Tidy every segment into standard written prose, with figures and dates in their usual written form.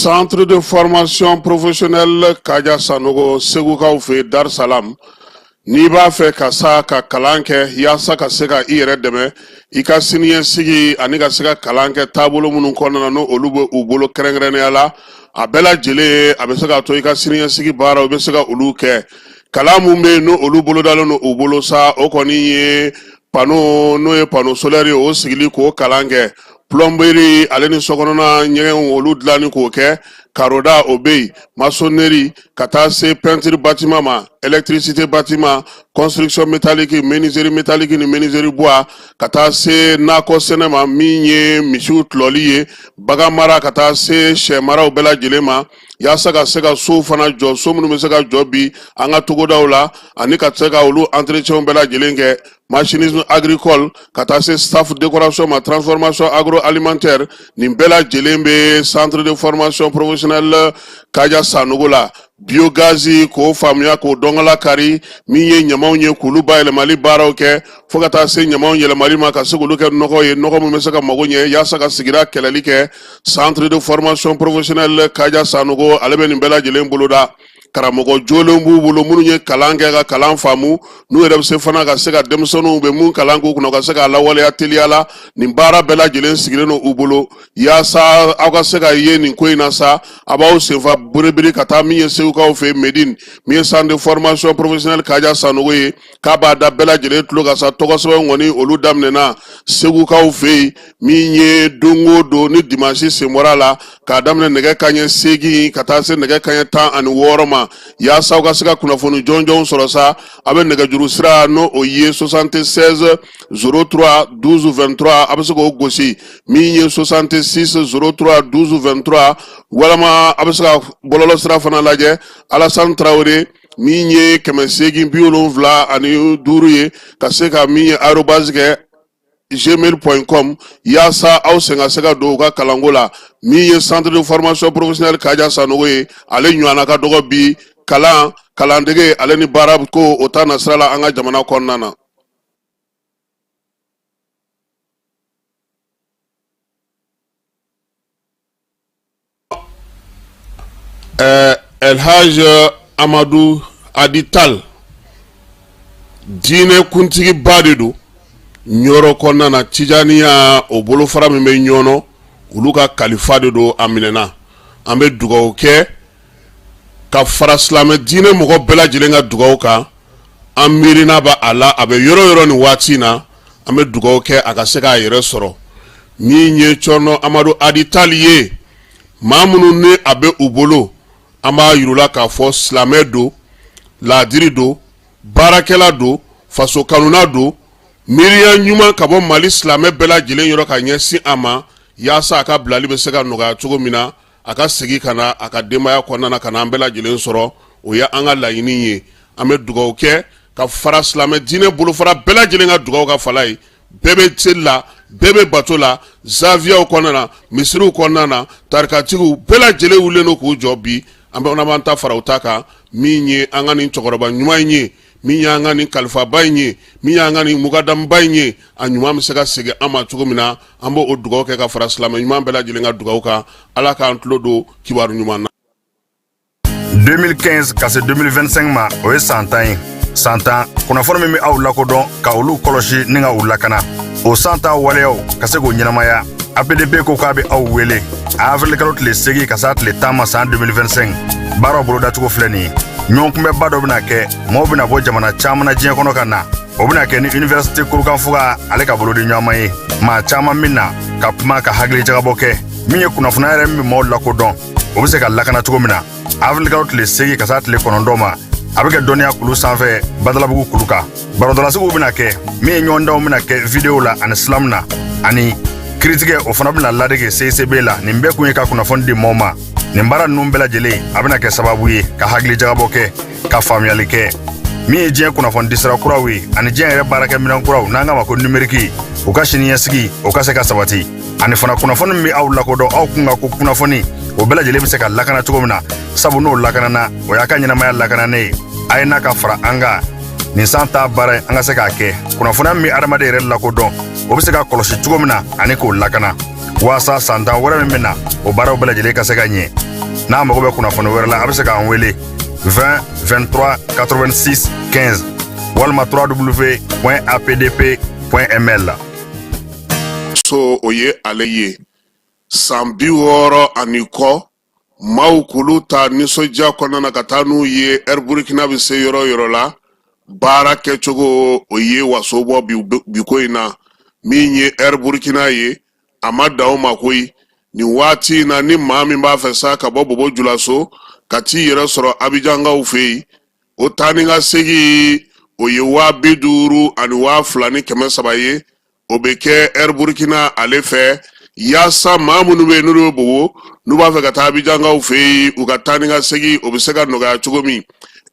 Centre de formation professionnelle Kaja Sanogo, Segukaw fɛ Dar Salam. N'i b'a fɛ ka sa ka kalan kɛ yaasa ka se ka i yɛrɛ dɛmɛ i ka siniɲɛsigi ani ka se ka kalan kɛ taabolo minnu kɔnɔna na, n'o olu bɛ u bolo kɛrɛnkɛrɛnnenya la, a bɛɛ lajɛlen a bɛ se k'a to i ka siniɲɛsigi baaraw i bɛ se ka olu kɛ. Kalan mun bɛ yen, n'o olu bolodalen don u bolo sa, o kɔni ye panneau, n'o ye panneau solaire ye, o sigili k'o kalan kɛ, plomberie ale ni sokɔnɔna ɲɛgɛnw olu dilanni k'o kɛ, karoda o bɛ yen, maçonnerie, ka taa se peinture bâtiment ma, électricité bâtiment, construction métallique, menuiserie métallique ni menuiserie bois, ka taa se nakɔ sɛnɛ ma, min ye misiw tulɔli ye, bagan mara, ka taa se sɛ maraw bɛɛ lajɛlen ma, yaasa ka se ka sow fana jɔ, so minnu bɛ se ka jɔ bi an ka togodaw la, ani ka se ka olu entretien bɛɛ lajɛlen kɛ, machinisme agricole, ka taa se staff décoration ma, transformation agroalimentaire. Nin bɛɛ lajɛlen bɛ centre de formation professionnelle Kaja Sanogo la. Biogaz k'o faamuya, k'o dɔnkala kari, min ye ɲamaw ye, k'olu bayɛlɛmali baaraw kɛ, fo ka taa se ɲamaw yɛlɛmali ma ka se k'olu kɛ nɔgɔ ye, nɔgɔ min bɛ se ka mago ɲɛ yaasa ka sigida kɛlɛli kɛ. Centre de formation professionnelle Kaja Sanogo, ale bɛ nin bɛɛ lajɛlen boloda. Karamɔgɔ jolenw b'u bolo minnu ye kalan kɛ ka kalan faamu, n'u yɛrɛ bɛ se fana ka se ka denmisɛnninw bɛ mun kalan k'u kunna, ka se k'a lawaleya teliya la. Nin baara bɛɛ lajɛlen sigilen don u bolo yaasa aw ka se ka ye nin ko in na sa. A b'aw senfa biribiri ka taa min ye Segukaw fɛ Medine, min ye centre de formation professionnelle Kaja Sanogo ye, k'a b'a da bɛɛ lajɛlen tulo kan sa. Tɔgɔ sɛbɛn kɔni olu daminɛna Segukaw fɛ yen, min ye don o don ni dimanche sen bɔra a la, k'a daminɛ nɛgɛ kanɲɛ 8 ka taa se nɛgɛ kanɲɛ 16 ma. Yaasa aw ka se ka kunnafoni jɔnjɔnw sɔrɔ sa, a bɛ nɛgɛjuru sira, n'o o ye 76 03 12 23, a bɛ se k'o gosi, min ye 66 03 12 23, walima a bɛ se ka bɔlɔlɔ sira fana lajɛ, Alassane Traoré, min ye 875 ye, ka se ka min ye arobase kɛ gmail.com, yaasa aw sen ka se ka don u ka kalanko la. Min ye centre de formation professionnelle Kaja Sanogo ye, ale ɲɔgɔnna ka dɔgɔ bi kalan, kalandege ale ni baara ko o ta nasira la an ka jamana kɔnɔna na. Elhaj Amadu Adi Tal, diinɛ kuntigiba de don Ɲɔrɔ kɔnɔna na, Tijaniya o bolofara min bɛ Ɲɔnɔ, olu ka kalifa de don. A minɛna, an bɛ dugawu kɛ ka fara silamɛ diinɛ mɔgɔ bɛɛ lajɛlen ka dugawu kan. An miirina b'a a la, a bɛ yɔrɔ yɔrɔ nin waati in na, an bɛ dugawu kɛ a ka se k'a yɛrɛ sɔrɔ. Min ye Cɔrɔnɔ Amadu Adi Tali ye, maa minnu ni a bɛ u bolo, an b'a yir'u la k'a fɔ silamɛ don, laadiri don, baarakɛla don, faso kanuna don, miiriya ɲuman ka bɔ Mali silamɛ bɛɛ lajɛlen yɔrɔ ka ɲɛsin a ma, yaasa a ka bilali bɛ se ka nɔgɔya cogo min na, a ka segin ka na a ka denbaya kɔnɔna na, ka na an bɛɛ lajɛlen sɔrɔ. O ye an ka laɲini ye. An bɛ dugawu kɛ ka fara silamɛ diinɛ bolofara bɛɛ lajɛlen ka dugawu ka fala ye. Bɛɛ bɛ seli la, bɛɛ bɛ bato la, zawiyaw kɔnɔna na, misiriw kɔnɔna na, tarikatigiw bɛɛ lajɛlen wulilen don k'u jɔ bi. An bɛ b'an ta fara u ta kan. Min ye an ka nin cɛkɔrɔba ɲuman in ye, min y'an ka nin kalifaba in ye, min y'an ka nin mukadamuba in ye, a ɲuman bɛ se ka segin an ma cogo min na, an b'o dugawu kɛ ka fara silamɛ ɲuman bɛɛ lajɛlen ka dugawu kan. Ala k'an tulo don kibaru ɲuman na. 2015 ka se 2025 ma, o ye san 10 ye. San 10 kunnafoni min bɛ aw lakodɔn, ka olu kɔlɔsi ni ka u lakana, o san 10 waleyaw ka se k'o ɲɛnamaya, APDP ko k'a bɛ aw wele a avril kalo tile 8 ka s'a tile 10 ma san 2025. Baaraw bolodacogo filɛ nin ye: ɲɔgɔnkunbɛnba dɔ bɛna kɛ, maaw bɛna bɔ jamana caman na diɲɛ kɔnɔ ka na. O bɛna kɛ ni université Kurukanfuga ale ka bolodi ɲɔgɔnma ye. Maa caman bɛ na ka kuma, ka hakilijagabɔ kɛ. Min ye kunnafoniya yɛrɛ min bɛ maaw lakodɔn, o bɛ se ka lakana cogo min na. Avril tile 8 ka s'a tile 9 ma, a bɛ kɛ dɔnniya kulu sanfɛ, Badalabugu kulu kan. Barodalasigiw bɛna kɛ min ye, ɲɔgɔndanw bɛna kɛ video la ani slam na, ani kiritigɛ o fana bɛna ladege CICB la. Nin bɛɛ kun ye ka kunnafoni di maaw ma. Nin baara ninnu bɛɛ lajɛlen a bɛna kɛ sababu ye ka hakili jagabɔ kɛ, ka faamuyali kɛ min ye diɲɛ kunnafoni disira kuraw ye ani diɲɛ yɛrɛ baarakɛminɛn kuraw n'an k'a ma ko numérique, u ka siniɲɛsigi o ka se ka sabati, ani fana kunnafoni min bɛ aw lakodɔn, aw kun ka ko kunnafoni, o bɛɛ lajɛlen bɛ se ka lakana cogo min na, sabu n'o lakanana, o y'a ka ɲɛnamaya lakananen ye. A ye n'a ka fara an kan nin san ta baara in, an ka se k'a kɛ kunnafoniya min bɛ adamaden yɛrɛ lakodɔn, o bɛ se ka kɔlɔsi cogo min na ani k'o lakana, waasa san 10 wɛrɛ min bɛ na, o baaraw bɛɛ lajɛlen ka se ka ɲɛ. N'a mago bɛ kunnafoni wɛrɛ la, a bɛ se k'an wele 20 23 86 15 walima www.apdp.ml. So o ye ale ye san 60 ani kɔ, maaw k'olu ta nisɔndiya kɔnɔna na ka taa n'u ye Air Burkina bɛ se yɔrɔ o yɔrɔ la, baara kɛcogo o ye waso bɔ bi ko in na. Min ye Air Burkina ye, a ma dan o ma koyi. Nin waati in na, ni maa min b'a fɛ sa ka bɔ Bobo Julaso ka t'i yɛrɛ sɔrɔ Abijankaw fɛ yen, o taa ni ka segin o ye 50,300 ye. O bɛ kɛ Air Burkina ale fɛ, yaasa maa minnu bɛ yen n'olu bɛ Bobo, n'u b'a fɛ ka taa Abijankaw fɛ yen, u ka taa ni ka segin o bɛ se ka nɔgɔya cogo min.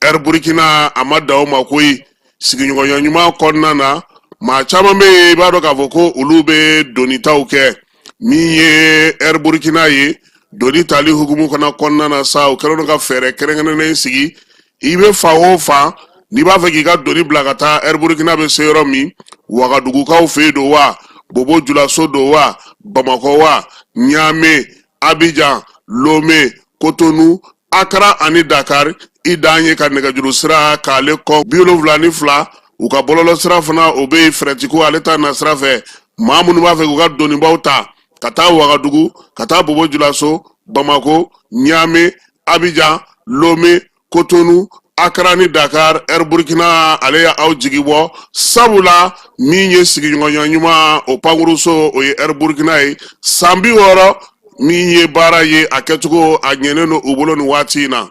Air Burkina a ma dan o ma koyi. Sigiɲɔgɔnya ɲuman kɔnɔna na, maa caman bɛ yen, i b'a dɔn k'a fɔ ko olu bɛ donitaw kɛ. Min ye Air Burkina ye, doni tali hukumu fana kɔnɔna na sa, o kɛlen don ka fɛɛrɛ kɛrɛnkɛrɛnnen sigi. I bɛ fan o fan, n'i b'a fɛ k'i ka doni bila ka taa Air Burkina bɛ se yɔrɔ min, Wagadugukaw fɛ yen don wa, Bobo Julaso don wa, Bamakɔ wa, Ɲame, Abijan, Lome, Kotonu, Akara ani Dakar, i dan ye ka nɛgɛjuru sira k'ale kɔ 72. U ka bɔlɔlɔ sira fana, o bɛ yen. Fɛrɛtiko ale ta na sira fɛ, maa minnu b'a fɛ k'u ka donibaw ta ka taa Wagadugu, ka taa Bobo Julaso, Bamako, Ɲame, Abijan, Lome, Kotonu, Akara ni Dakar, Air Burkina ale y'aw jigi bɔ, sabula min ye sigiɲɔgɔnya ɲuman o pankuruso, o ye Air Burkina ye. San 60 min ye baara ye, a kɛcogo a ɲɛnen don u bolo nin waati in na.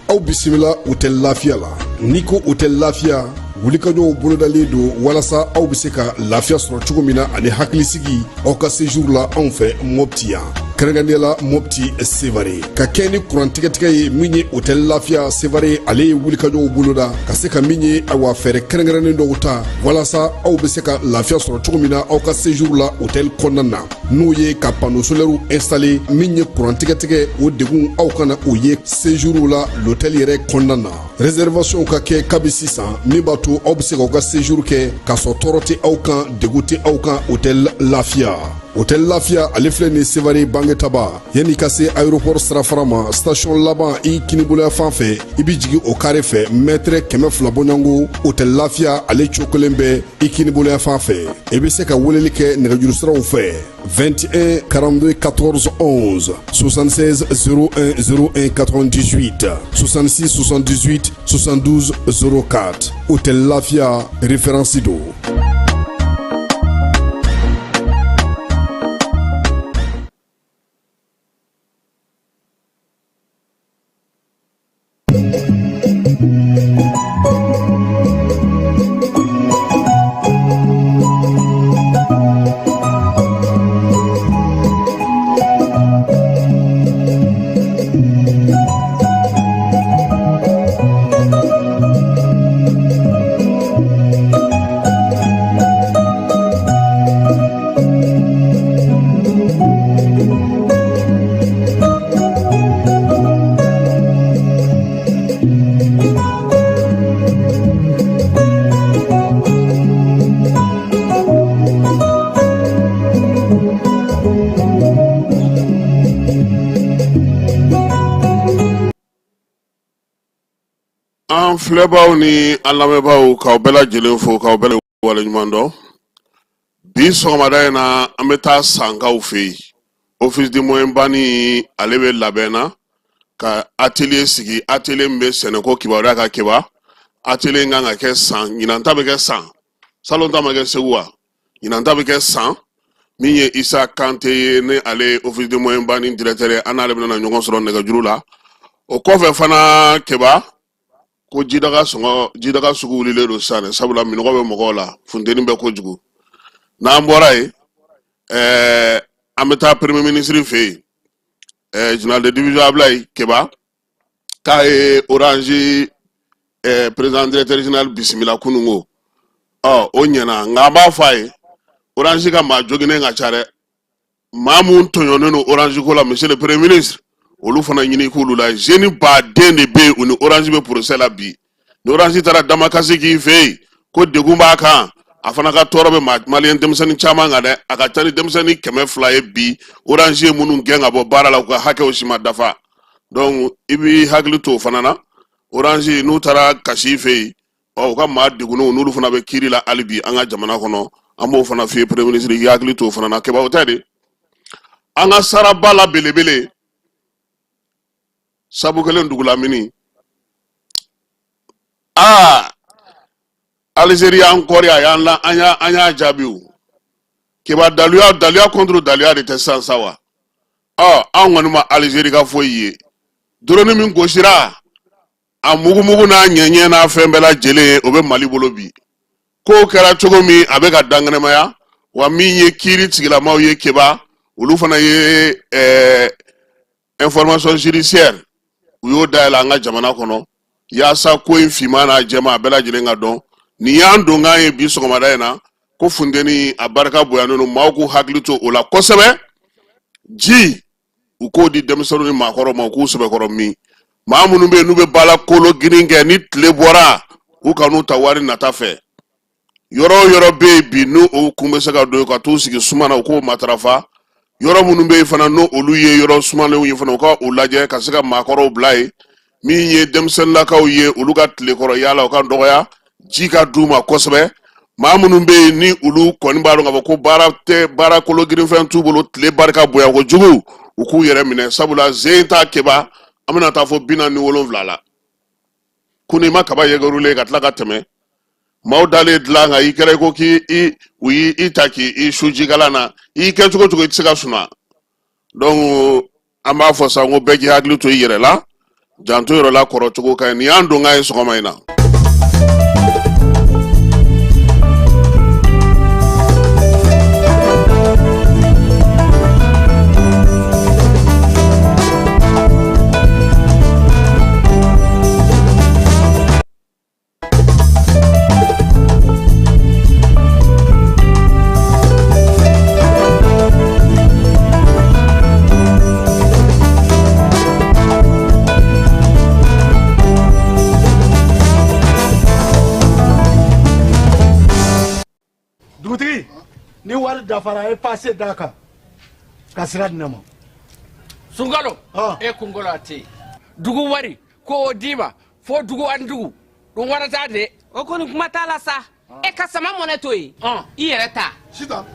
Aw bisimila Hôtel Lafiya la. N'i ko Hôtel Lafiya, wulikajɔw bolodalen don walasa aw bɛ se ka lafiya sɔrɔ cogo min na ani hakilisigi aw ka séjour la anw fɛ Mopti yan, kɛrɛnkɛrɛnnenya la Mopti Sevare, ka kɛ ni kuran tigɛtigɛ ye. Min ye Hôtel Lafiya Sevare, ale ye wulikajɔw boloda ka se ka min ye, ayiwa, fɛɛrɛ kɛrɛnkɛrɛnnen dɔw ta walasa aw bɛ se ka lafiya sɔrɔ cogo min na aw ka séjour la hôtel kɔnɔna na, n'o ye ka panneau solaire installer. Min ye kuran tigɛtigɛ, o degun aw kana o ye séjour la l'hôtel yɛrɛ kɔnɔna na. Réservation ka kɛ kabi sisan, min b'a to aw bɛ se k'aw ka séjour kɛ k'a sɔrɔ tɔɔrɔ tɛ aw kan, degun tɛ aw kan. Hôtel Lafiya, Hôtel Lafiya ale filɛ nin Sevare Bangetaba, yanni ka se aéroport sirafara ma, station laban i kiniboloya fan fɛ, i bɛ jigin o carré fɛ, mètre 200 bɔɲɔgɔnko, Hôtel Lafiya ale cokolen bɛ i kiniboloya fan fɛ. I bɛ se ka weleli kɛ nɛgɛjuru siraw fɛ: 21 42 14 11, 76 01 01 98, 66 78 72 04. Hôtel Lafiya, référence don. An filɛbaw ni an lamɛnbaaw, k'aw bɛɛ lajɛlen fo, k'aw bɛɛ waleɲuman dɔn. Bi sɔgɔmada in na, an bɛ taa Sankaw fɛ yen. Office du Moyen Bani ale bɛ labɛn na ka atelier sigi, atelier min bɛ sɛnɛko kibaruya ka kiba. Atelier in kan ka kɛ San, ɲinan ta bɛ kɛ San, salon ta ma kɛ Segu wa, ɲinan ta bɛ kɛ San. Min ye Isa Kante ye, ni ale ye office de moyen banni directeur ye, an n'ale bɛna ɲɔgɔn sɔrɔ nɛgɛjuru la. O kɔfɛ fana, Keba, ko jidaga sɔngɔ, jidaga sugu wulilen don sisan dɛ, sabula minɔgɔ bɛ mɔgɔw la, funteni bɛ kojugu. N'an bɔra yen, an bɛ taa premier ministre fɛ yen, général de division Ablaye Keba, k'a ye Orange président directeur général bisimila kununko. Ɔ, o ɲɛna, nka an b'a fɔ a ye, Orange ka maa joginnen ka ca dɛ. Maa mun tɔɲɔnen don Orange ko la, monsieur le premier ministre, olu fana ɲini k'olu la. Jeune baden de bɛ yen, u ni Orange bɛ procès la bi. Ni Orange taara damakasi k'i fɛ yen ko degun b'a kan, a fana ka tɔɔrɔ bɛ maliyɛn denmisɛnnin caman kan dɛ. A ka ca ni denmisɛnnin 200 ye bi, Orange ye minnu gɛn ka bɔ baara la, u ka hakɛw si ma dafa. Donc i b'i hakili to o fana na. Orange, n'u taara kasi i fɛ yen, ɔ, u ka maa degunnenw, n'olu fana bɛ kiiri la hali bi an ka jamana kɔnɔ, an b'o fana f'i ye, premier ministre, i hakili to o fana na. Keba, o tɛ de, an ka saraba la belebele sabu kelen dugulamini, aa, Alizeri y'an kɔri, a y'an la, an y'a jaabi. O Keba, daluya daluya contre daluya de tɛ sisan sa wa? Ɔ, an kɔni ma Alizeri ka foyi ye. Drone min gosira, a mugumugu n'a ɲɛɲɛ n'a fɛn bɛɛ lajɛlen, o bɛ Mali bolo bi. Kow kɛra cogo min, a bɛ ka dankɛnɛmaya wa. Min ye kiiri tigilamaw ye, Keba, olu fana ye information judiciaire, u y'o dayɛlɛ an ka jamana kɔnɔ, yaasa ko in finman n'a jɛman, a bɛɛ lajɛlen ka dɔn. Nin y'an donkan ye bi sɔgɔmada in na, ko funteni a barika bonyanen don, maaw k'u hakili to o la kosɛbɛ. Ji, u k'o di denmisɛnninw ni maakɔrɔw ma, u k'u sɛbɛkɔrɔ min. Maa minnu bɛ yen n'u bɛ baara kolo girin kɛ, ni tile bɔra, u kan'u ta wari nata fɛ. Yɔrɔ o yɔrɔ bɛ yen bi, n'u o kun bɛ se ka don ka t'u sigi suma na, u k'o matarafa. Yɔrɔ minnu bɛ yen fana, n'o olu ye yɔrɔ sumalenw ye fana, u ka u lajɛ ka se ka maakɔrɔw bila yen. Min ye denmisɛnninlakaw ye, olu ka tilekɔrɔ yaala, u ka dɔgɔya, ji ka d'u ma kosɛbɛ. Maa minnu bɛ yen, ni olu kɔni b'a dɔn k'a fɔ ko baara tɛ, baara kolo girinfɛn t'u bolo, tile barika bonya kojugu, u k'u yɛrɛ minɛ, sabula zen ta, Keba, an bɛna taa fo 47 la. Ko n'i ma kaba yɛgɛrulen ka tila ka tɛmɛ, maaw dalen dilan kan, i kɛra i ko k'i i u y'i ta k'i su jikalan na, i kɛ cogo cogo, i tɛ se ka suna. Donc an b'a fɔ sa ko bɛɛ k'i hakili to i yɛrɛ la, janto yɔrɔ la, kɔrɔ cogo ka ɲi. Nin y'an donkan ye sɔgɔma in na. Dugutigi, ni wari dafara, a ye pase d'a kan ka sira di ne ma. Sunkalo e kunkolo a tɛ yen. Dugu wari ko o d'i ma fo dugu ani dugu ɗum warata de. O kɔni, kuma t'a la sa. E ka sama mɔnɛ to yen, i yɛrɛ ta. Sitan,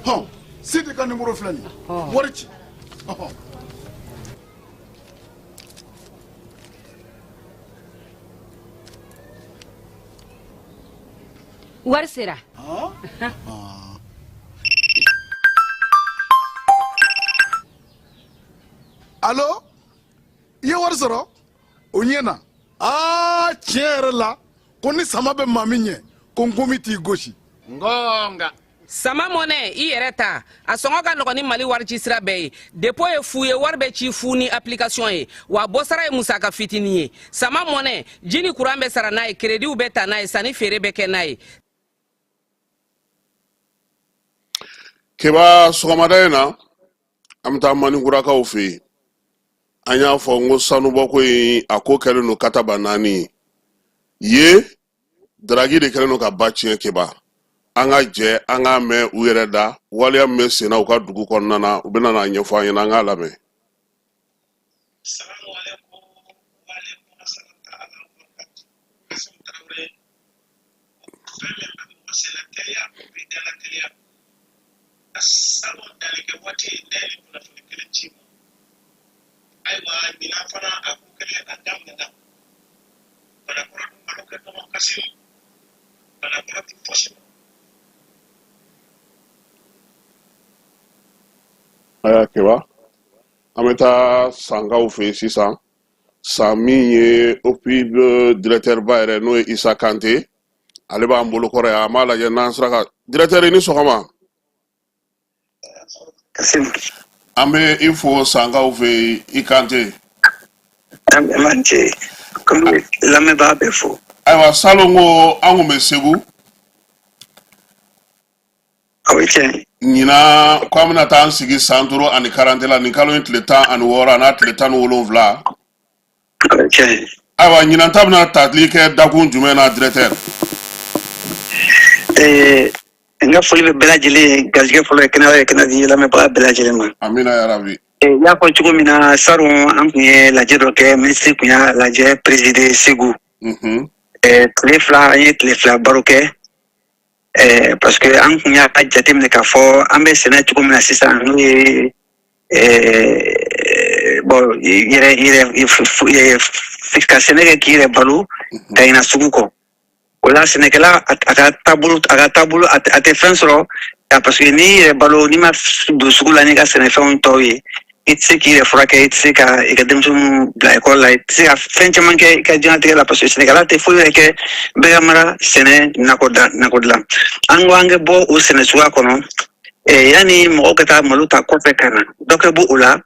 hɔn, Sidi ka nimoro filɛ nin ye, wari ci. Ɔhɔn. Wari sera. Alo, i ye wari sɔrɔ, o ɲɛna. Aa, tiɲɛ yɛrɛ la, ko ni sama bɛ maa min ɲɛ, ko nkomi t'i gosi. Ngonga. Sama mɔnɛ, i yɛrɛ ta, a sɔngɔ ka nɔgɔn ni Mali wari ci sira bɛɛ ye. Dépôt ye fu ye, wari bɛ ci fu ni application ye, wa bɔsara ye musaka fitinin ye. Sama mɔnɛ, ji ni kuran bɛ sara n'a ye, créditw bɛ ta n'a ye, sanni feere bɛ kɛ n'a ye. Keba, sɔgɔmada in na, an bɛ taa Manikurakaw fɛ yen. An y'a fɔ n ko sanubɔko in, a ko kɛlen don kataba naani ye, daraki de kɛlen don ka ba tiɲɛ. Keba, an ka jɛ an k'a mɛn u yɛrɛ da, waleya min bɛ senna u ka dugu kɔnɔna na, u bɛna n'a ɲɛfɔ an ɲɛna, an k'a lamɛn. Salamu alaikum wa alaikum assalam ta'ala wa barakatuh. Kasim Traoré, fɛn min bɛ mɔgɔ senna teliya, o b'i dala teliya. Salon dannikɛ waati, ne ye nin kunnafoni kelen ci ma. Ayiwa, ɲinan fana, a ko kelen a daminɛna. Banakɔrɔ dun malo kɛ dɔgɔ, Kasim. Banakɔrɔ tɛ fosi ma. Aya Keba, an bɛ taa Sankaw fɛ yen sisan. San min ye OPIB directeur ba yɛrɛ, n'o ye Isa Kante, ale b'an bolo kɔrɔ yan. An b'a lajɛ n'an sera ka directeur i ni sɔgɔma. An bɛ i fo Sankaw fɛ yen, i Kante. An ce, komi lamɛnbaa bɛ fo. Ayiwa, salon ko an kun bɛ Segu. O ye tiɲɛ ye. Ɲinan ko an bɛna taa an sigi San Toro ani Karante la nin kalo in tile 16 a n'a tile 17. O ye tiɲɛ ye. Ayiwa, ɲinan ta bɛna tali kɛ dakun jumɛn na, directeur? N ka foli bɛ bɛɛ lajɛlen ye, garijɛgɛ fɔlɔ ye kɛnɛya ye, kɛnɛ di lamɛnbaga bɛɛ lajɛlen ma. Amina yarabi. I y'a fɔ cogo min na, salon an tun ye lajɛ dɔ kɛ, minisiri tun y'a lajɛ présider Segu. Tile 2, an ye tile 2 baro kɛ. Parce que an tun y'a jateminɛ k'a fɔ an bɛ sɛnɛ cogo min na sisan, n'o ye bon, yɛrɛ yɛrɛ ka sɛnɛ kɛ k'i yɛrɛ balo ka ɲina sugu kɔ. O la sɛnɛkɛla a ka taabolo a tɛ fɛn sɔrɔ, parce que n'i yɛrɛ balo, n'i ma don sugu la n'i ka sɛnɛfɛnw tɔw ye, i tɛ se k'i yɛrɛ furakɛ, i tɛ se ka i ka denmisɛnninw bila ekɔli la, i tɛ se ka fɛn caman kɛ i ka diɲɛlatigɛ la, parce que sɛnɛkɛla tɛ foyi wɛrɛ kɛ bɛɛ ka mara, sɛnɛ, nakɔ da, nakɔ dilan. An ko an ka bɔ o sɛnɛ suguya kɔnɔ, yanni mɔgɔw ka taa malo ta kɔfɛ ka na dɔ kɛ bɔ o la.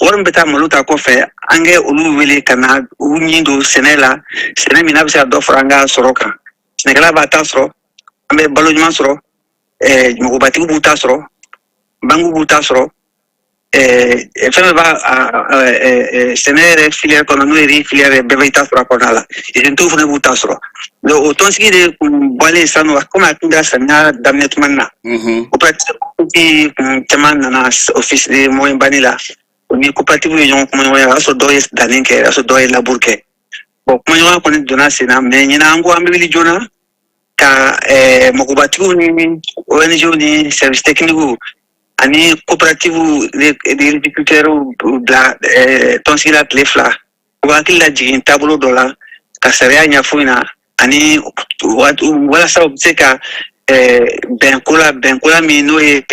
Wari min bɛ taa malo ta kɔfɛ, an kɛ olu wele ka na u ɲin don sɛnɛ la, sɛnɛ min n'a bɛ se ka dɔ fara an ka sɔrɔ kan. Sɛnɛkɛla b'a ta sɔrɔ, an bɛ balo ɲuman sɔrɔ, mɔgɔbatigiw b'u ta sɔrɔ, bankiw b'u ta sɔrɔ, fɛn bɛɛ b'a sɛnɛ yɛrɛ filière kɔnɔ, n'o ye riz filière ye, bɛɛ b'i ta sɔrɔ a kɔnɔna la, usine fana b'u ta sɔrɔ. Donc o tɔnsigi de kun bɔlen sisan nɔ, komi a tun kɛra samiya daminɛ tuma min na, coopérative kun caman nana office de moyen bani la, o ni coopérative ye ɲɔgɔn kumaɲɔgɔnya. O y'a sɔrɔ dɔw ye danni kɛ, o y'a sɔrɔ dɔw ye labour kɛ. Bon, kumaɲɔgɔnya kɔni donna sen na, mais ɲinan an ko an bɛ wuli joona ka mɔgɔbatigiw ni ONG ni service technique ani coopérative de agriculteurs bila tɔnsigi la tile 2, u hakili lajigin taabolo dɔ la ka sariya ɲɛfɔ ɲɛna, ani walasa u bɛ se ka bɛn ko la min n'o ye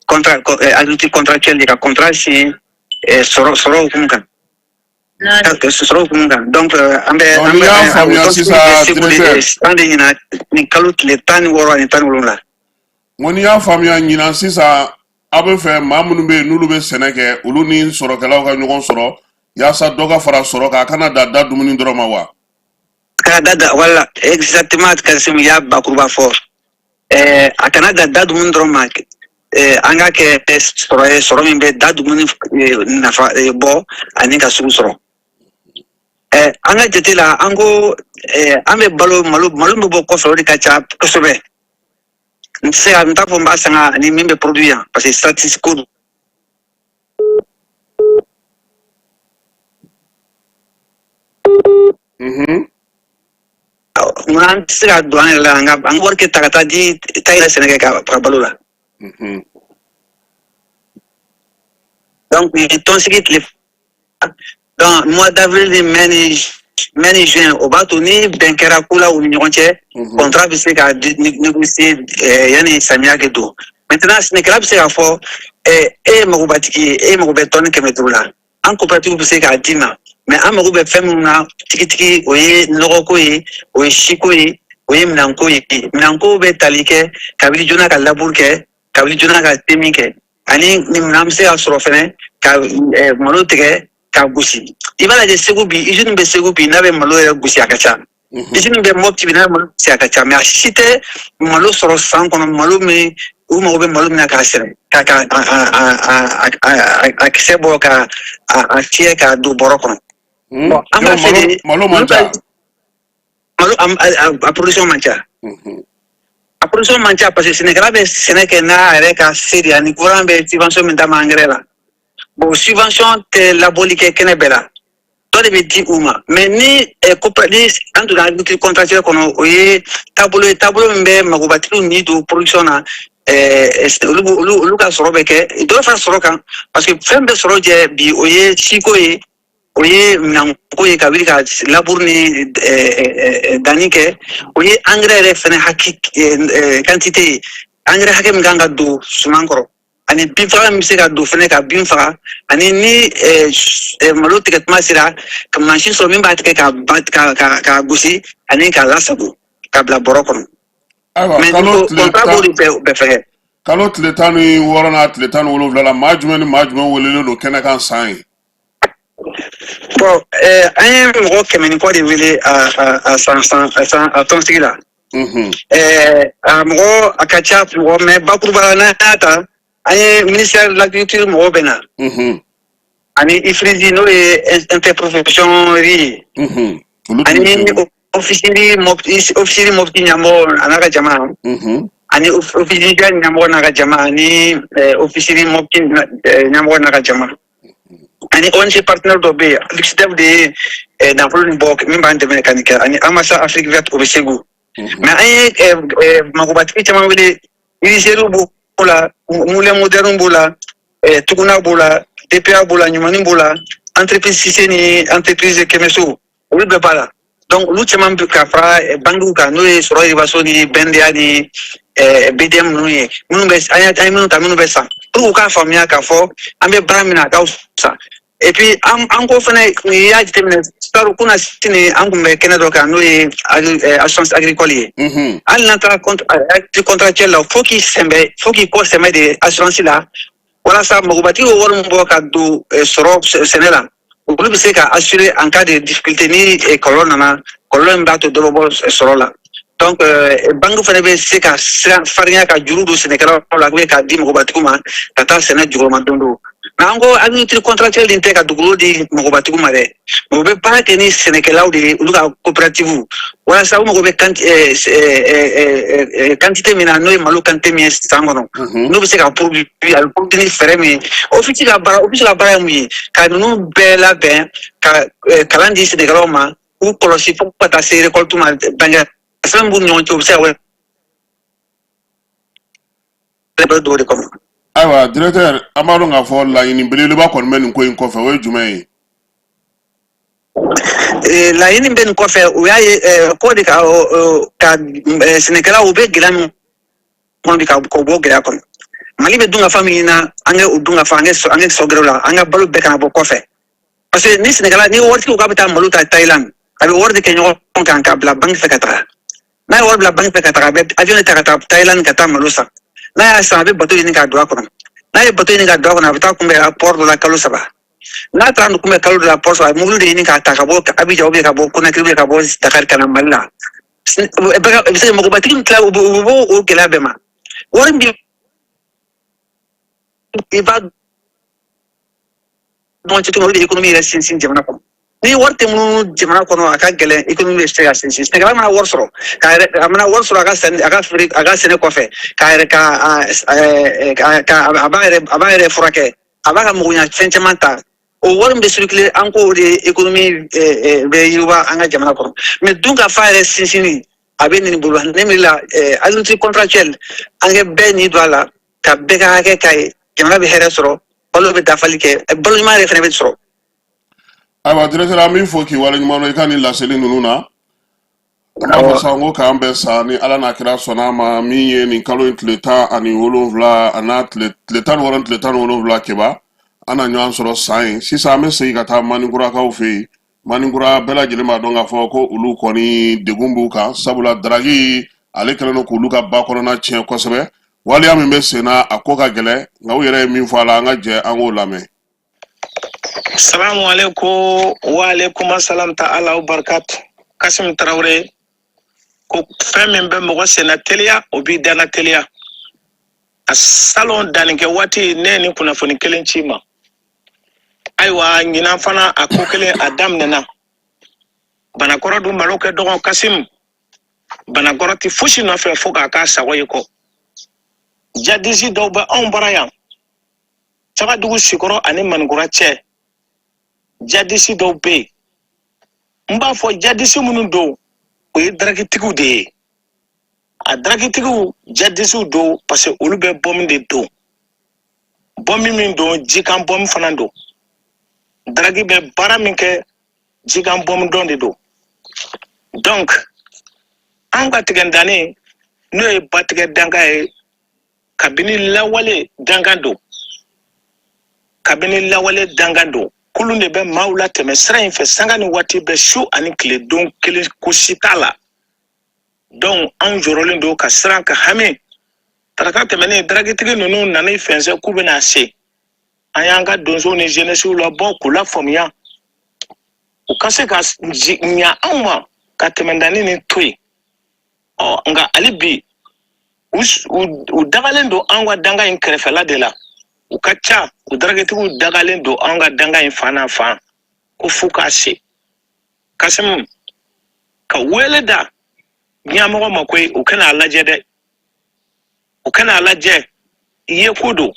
contrat agriculture contractuel ye, ka contrat signé sɔrɔ hukumu kan, sɔrɔ hukumu kan. Donc an bɛ an bɛ y'a faamuya sisan, directeur. An de ɲina nin kalo tile 16 ani 17. N ko n'i y'a faamuya, ɲinan sisan aw bɛ fɛ maa minnu bɛ yen n'olu bɛ sɛnɛ kɛ, olu ni sɔrɔkɛlaw ka ɲɔgɔn sɔrɔ yaasa dɔ ka fara sɔrɔ kan, a kana da da dumuni dɔrɔn ma wa? Kana da da, wala, exactement, Kasimu y'a bakuruba fɔ. A kana da da dumuni dɔrɔn ma, an ka kɛ sɔrɔ ye, sɔrɔ min bɛ da dumuni nafa bɔ ani ka sugu sɔrɔ. An ka jate la, an ko an bɛ balo malo min bɛ bɔ kɔfɛ, o de ka ca kosɛbɛ. N tɛ se ka n t'a fɔ n b'a sanga ani min bɛ produit yan, parce que statistique ko don. Munna an tɛ se ka don an yɛrɛ la, an ka wari kɛ ta ka taa di ta yɛrɛ sɛnɛ kɛ ka balo la? Donc tɔnsigi tile, donc mois d'avril ni mai ni juin, o b'a to ni bɛn kɛra ko la u ni ɲɔgɔn cɛ, contrat bɛ se ka négocier yanni samiya kɛ don. Maintenant sɛnɛkɛla bɛ se k'a fɔ e ye magobatigi ye, e mago bɛ tɔni 500 la, an coopérative bɛ se k'a d'i ma, mais an mago bɛ fɛn minnu na tigitigi, o ye nɔgɔko ye, o ye siko ye, o ye minɛnko ye. Minɛnko bɛ tali kɛ ka wuli joona ka labour kɛ, ka wuli joona ka semis kɛ, ani nin minɛn bɛ se ka sɔrɔ fɛnɛ ka malo tigɛ ka gosi. I b'a lajɛ Segu bi, usine bɛ Segu bi n'a bɛ malo yɛrɛ gosi, a ka ca. Usine bɛ Mopti bi n'a bɛ malo gosi, a ka ca, mais a si tɛ malo sɔrɔ san kɔnɔ, malo min u mago bɛ malo min na k'a sɛnɛ, ka a kisɛ bɔ, ka a fiyɛ, k'a don bɔrɔ kɔnɔ. Bon, an b'a fɛ de malo man ca. Malo a production man ca. A production man ca parce que sɛnɛkɛla bɛ sɛnɛ kɛ n'a yɛrɛ ka se de ye, ani gouvernement bɛ subvention min d'a ma engrais la. Bon, subvention tɛ labɔli kɛ kɛnɛ bɛɛ la, dɔ de bɛ di u ma. Mais ni ni an donna agriculture contractuelle kɔnɔ, o ye taabolo ye, taabolo min bɛ magobatigiw ni don production na, olu ka sɔrɔ bɛ kɛ dɔ fara sɔrɔ kan, parce que fɛn bɛ sɔrɔ jɛ bi, o ye siko ye, o ye minɛnko ye, ka wuli ka labour ni danni kɛ, o ye engrais yɛrɛ fɛnɛ hakɛ quantité ye, engrais hakɛ min kan ka don suman kɔrɔ. Ani binfagalan min bɛ se ka don fɛnɛ ka bin faga, ani ni malo tigɛ tuma sera, ka mansin sɔrɔ min b'a tigɛ ka ba ka ka ka gosi ani k'a lasago ka bila bɔrɔ kɔnɔ. Ayiwa, Mais kalo tile contrat tan b'o de bɛɛ fɛngɛ. Kalo tile 16 n'a tile 17 la, maa jumɛn ni maa jumɛn welelen don kɛnɛ kan san ye? Bon, an ye mɔgɔ 100 ni kɔ de wele a a a san san a san a tɔnsigi la. A mɔgɔ a ka ca mɔgɔ, mais bakuruba la, n'an y'a ta, an ye ministère de l'Agriculture mɔgɔw bɛ na. Ani IFRISI, n'o ye interprofession riz ye. Olu tun bɛ Ani Segu. Office Mopti ɲɛmɔgɔ a n'a ka jama. Ani office Niger ɲɛmɔgɔ n'a ka jama, ani office Mopti ɲɛmɔgɔ n'a ka jama, ani ONG partenaire dɔ bɛ yen, Luxdev de ye nafolo nin bɔ min b'an dɛmɛ ka nin kɛ, ani Amasa Afrique Verte, o bɛ Segu. Mais an ye magobatigi caman wele, UNICEF b'o la, Moulin Moderne b'o la, Tuguna b'o la, DPA b'o la, Ɲumanin b'o la, entreprise Cissé ni entreprise Kɛmɛso, olu bɛɛ b'a la. Donc olu caman bɛ ka fara banques kan, n'o ye sɔrɔ yiriwaso ni BNDA ni BDM ninnu ye, minnu bɛ an ye minnu ta, minnu bɛ san, pour u k'a faamuya k'a fɔ an bɛ baara min na, a ka fisa. Et puis an ko fɛnɛ, n'i y'a jateminɛ saro kunna sini, an kun bɛ kɛnɛ dɔ kan, n'o ye assurance agricole ye. Hali n'an taara acte contractuel la, fo k'i kɔ sɛmɛ de assurance la, walasa magobatigi bɛ wari min bɔ ka don sɔrɔ sɛnɛ la, olu bɛ se ka assurer en cas de difficulté, ni kɔlɔlɔ nana, kɔlɔlɔ min b'a to dɔ bɛ bɔ sɔrɔ la. Donc banque fana bɛ se ka sira farinya ka juru don sɛnɛkɛlaw la k'a di mɔgɔbatigiw ma ka taa sɛnɛ jukɔrɔma don don. Mais an ko agriculture contractuelle nin tɛ ka dugukolo di mɔgɔbatigiw ma dɛ, mais u bɛ baara kɛ ni sɛnɛkɛlaw de ye, olu ka coopérative, walasa u mago bɛ quantité min na, n'o ye malo quantité min ye san kɔnɔ, n'u bɛ se ka produit, a bɛ produit ni fɛɛrɛ min ye. Office ka baara ye mun ye? Ka ninnu bɛɛ labɛn, ka kalan di sɛnɛkɛlaw ma, k'u kɔlɔsi fo ka taa se récolte ma. Bangɛ fɛn b'u ni ɲɔgɔn cɛ, u bɛ se ka wele don o de kɔnɔ. Ayiwa, directeur, an b'a dɔn k'a fɔ laɲini belebeleba kɔni bɛ nin ko in kɔfɛ, o ye jumɛn ye? Laɲini bɛ nin kɔfɛ, o y'a ye ko de ka sɛnɛkɛlaw, u bɛ gɛlɛya min kɔnɔ bi, ka k'o bɔ gɛlɛya kɔnɔ. Mali bɛ dunkafa min ɲini na, an ka o dunkafa, an ka sɔ gɛrɛw la, an ka balo bɛɛ kana bɔ kɔfɛ, parce que ni sɛnɛkɛla, ni waritigiw k'a bɛ taa malo ta Thaïlande, a bɛ wari de kɛ ɲɔgɔn kan k'a bila banque fɛ ka taga. N'a ye wari bila banque fɛ ka taga, a bɛ avion de ta ka taa Thaïlande ka taa malo san. N'a y'a san, a bɛ bateau ɲini k'a don a kɔnɔ. N'a ye bateau ɲini k'a don a kɔnɔ, a bɛ taa kunbɛn port dɔ la kalo 3. N'a taara nin kunbɛn kalo dɔ la port sɔrɔ, a bɛ mobili de ɲini k'a ta ka bɔ Abidjan ou bien ka bɔ Conakry ou bien ka bɔ Dakar ka na Mali la. Bɛɛ ka bɛ se mɔgɔbatigi min tila, u bɛ bɔ o gɛlɛya bɛɛ ma. Wari min i b'a dɔn cogo min, o de ye économie yɛrɛ sinsin jamana kɔnɔ. Ni wari tɛ munumunu jamana kɔnɔ, a ka gɛlɛn économie bɛ se ka sinsin. Sɛnɛkɛla mana wari sɔrɔ k'a yɛrɛ, a mana wari sɔrɔ a ka sanni, a ka feere, a ka sɛnɛ kɔfɛ, k'a yɛrɛ ka a ɛɛ ka ka a b'a yɛrɛ a b'a yɛrɛ furakɛ, a b'a ka magoɲa fɛn caman ta. O wari min bɛ circuler, an k'o de économie bɛ yiriwa an ka jamana kɔnɔ. Mais dun ka fa yɛrɛ sinsinni, a bɛ nin bolo. Ne miiri la, agriculture contractuelle, an kɛ bɛɛ nin don a la, ka bɛɛ ka hakɛ k'a ye, jamana bɛ hɛrɛ sɔrɔ, balo bɛ dafali kɛ, balo ɲuman yɛrɛ fana bɛ sɔrɔ. Ayiwa, directeur, an b'i fo k'i waleɲuman dɔn i ka nin laseli ninnu na. An b'a fɔ sa n ko k'an bɛn sa, ni Ala n'a kira sɔnna a ma, min ye nin kalo in tile 17 a n'a tile 16 ni tile 17 keba, an na ɲɔgɔn sɔrɔ san ye. Sisan an bɛ segin ka taa Manikurakaw fɛ yen. Manikura bɛɛ lajɛlen b'a dɔn k'a fɔ ko olu kɔni degun b'u kan, sabula daraki ale kɛlen don k'olu ka ba kɔnɔna tiɲɛ kosɛbɛ. Waleya min bɛ sen na, a ko ka gɛlɛn, nka u yɛrɛ ye min fɔ a la, an ka jɛ an k'o lamɛn. Salamu alaikum wa alaikum assalam ta'ala wa barakatu. Kasim Traoré ko fɛn min bɛ mɔgɔ senna teliya, o b'i danna teliya. A salon dannikɛ waati, ne ye nin kunnafoni kelen ci ma. Ayiwa, ɲinan fana a ko kelen a daminɛna. Banakɔrɔ dun malo kɛ dɔgɔn Kasim. Banakɔrɔ tɛ fosi nɔfɛ fo k'a k'a sago ye kɔ. Jadisi dɔw bɛ anw bara yan. Cagadugu Sikɔrɔ ani Manikura cɛ. Jadisi dɔw bɛ yen. N b'a fɔ jadisi minnu don, o ye darakitigiw de ye. A darakitigiw jadisiw don parce que olu bɛ bɔmi de don. Bɔmi min don, jikan bɔmi fana don. Daraki bɛ baara min kɛ, jikan bɔmi dɔn de don. Donc, an ka tigɛndanni, n'o ye batigɛ danka ye. Kabini lawale dankan don, kabini lawale dankan don, kulun de bɛ maaw latɛmɛ sira in fɛ sanga ni waati bɛɛ, su ani tile, don kelen ko si t'a la. Donc anw jɔrɔlen don ka siran ka hami. Tarata tɛmɛnen, daragitigi ninnu nana i fɛnsɛn k'u bɛna se. An y'an ka donsow ni jeunesse labɔ k'u lafaamuya, u ka se ka ɲa anw ma ka tɛmɛndanni nin to yen. Ɔ nka hali bi u dagalen don an ka danga in kɛrɛfɛla de la. U ka ca, u daragitigiw dagalen don an ka danga in fan n'a fan ko f'u k'a se. Kasimu, ka wele da ɲɛmɔgɔ ma koyi, u kana a lajɛ dɛ, u kana a lajɛ. Ye ko don,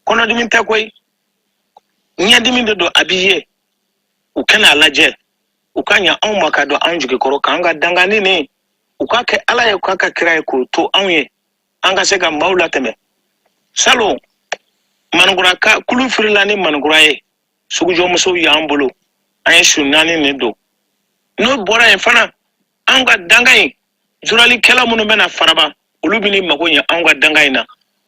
kɔnɔdimi tɛ koyi, ɲɛdimi de don, a b'i ye. U kana a lajɛ, u ka ɲa anw ma ka don anw jigi kɔrɔ k'an ka danganin nin, u k'a kɛ Ala ye, u k'a kɛ kira ye, k'o to anw ye, an ka se ka maaw latɛmɛ. Salon Manikura ka kulu firila ni Manikura ye, sugujɔmusow y'an bolo, an ye su naani nin don. N'o bɔra yen fana, anw ka danga in zuralikɛla minnu bɛna Faraba, olu bɛ n'i mago ɲɛ anw ka danga in na.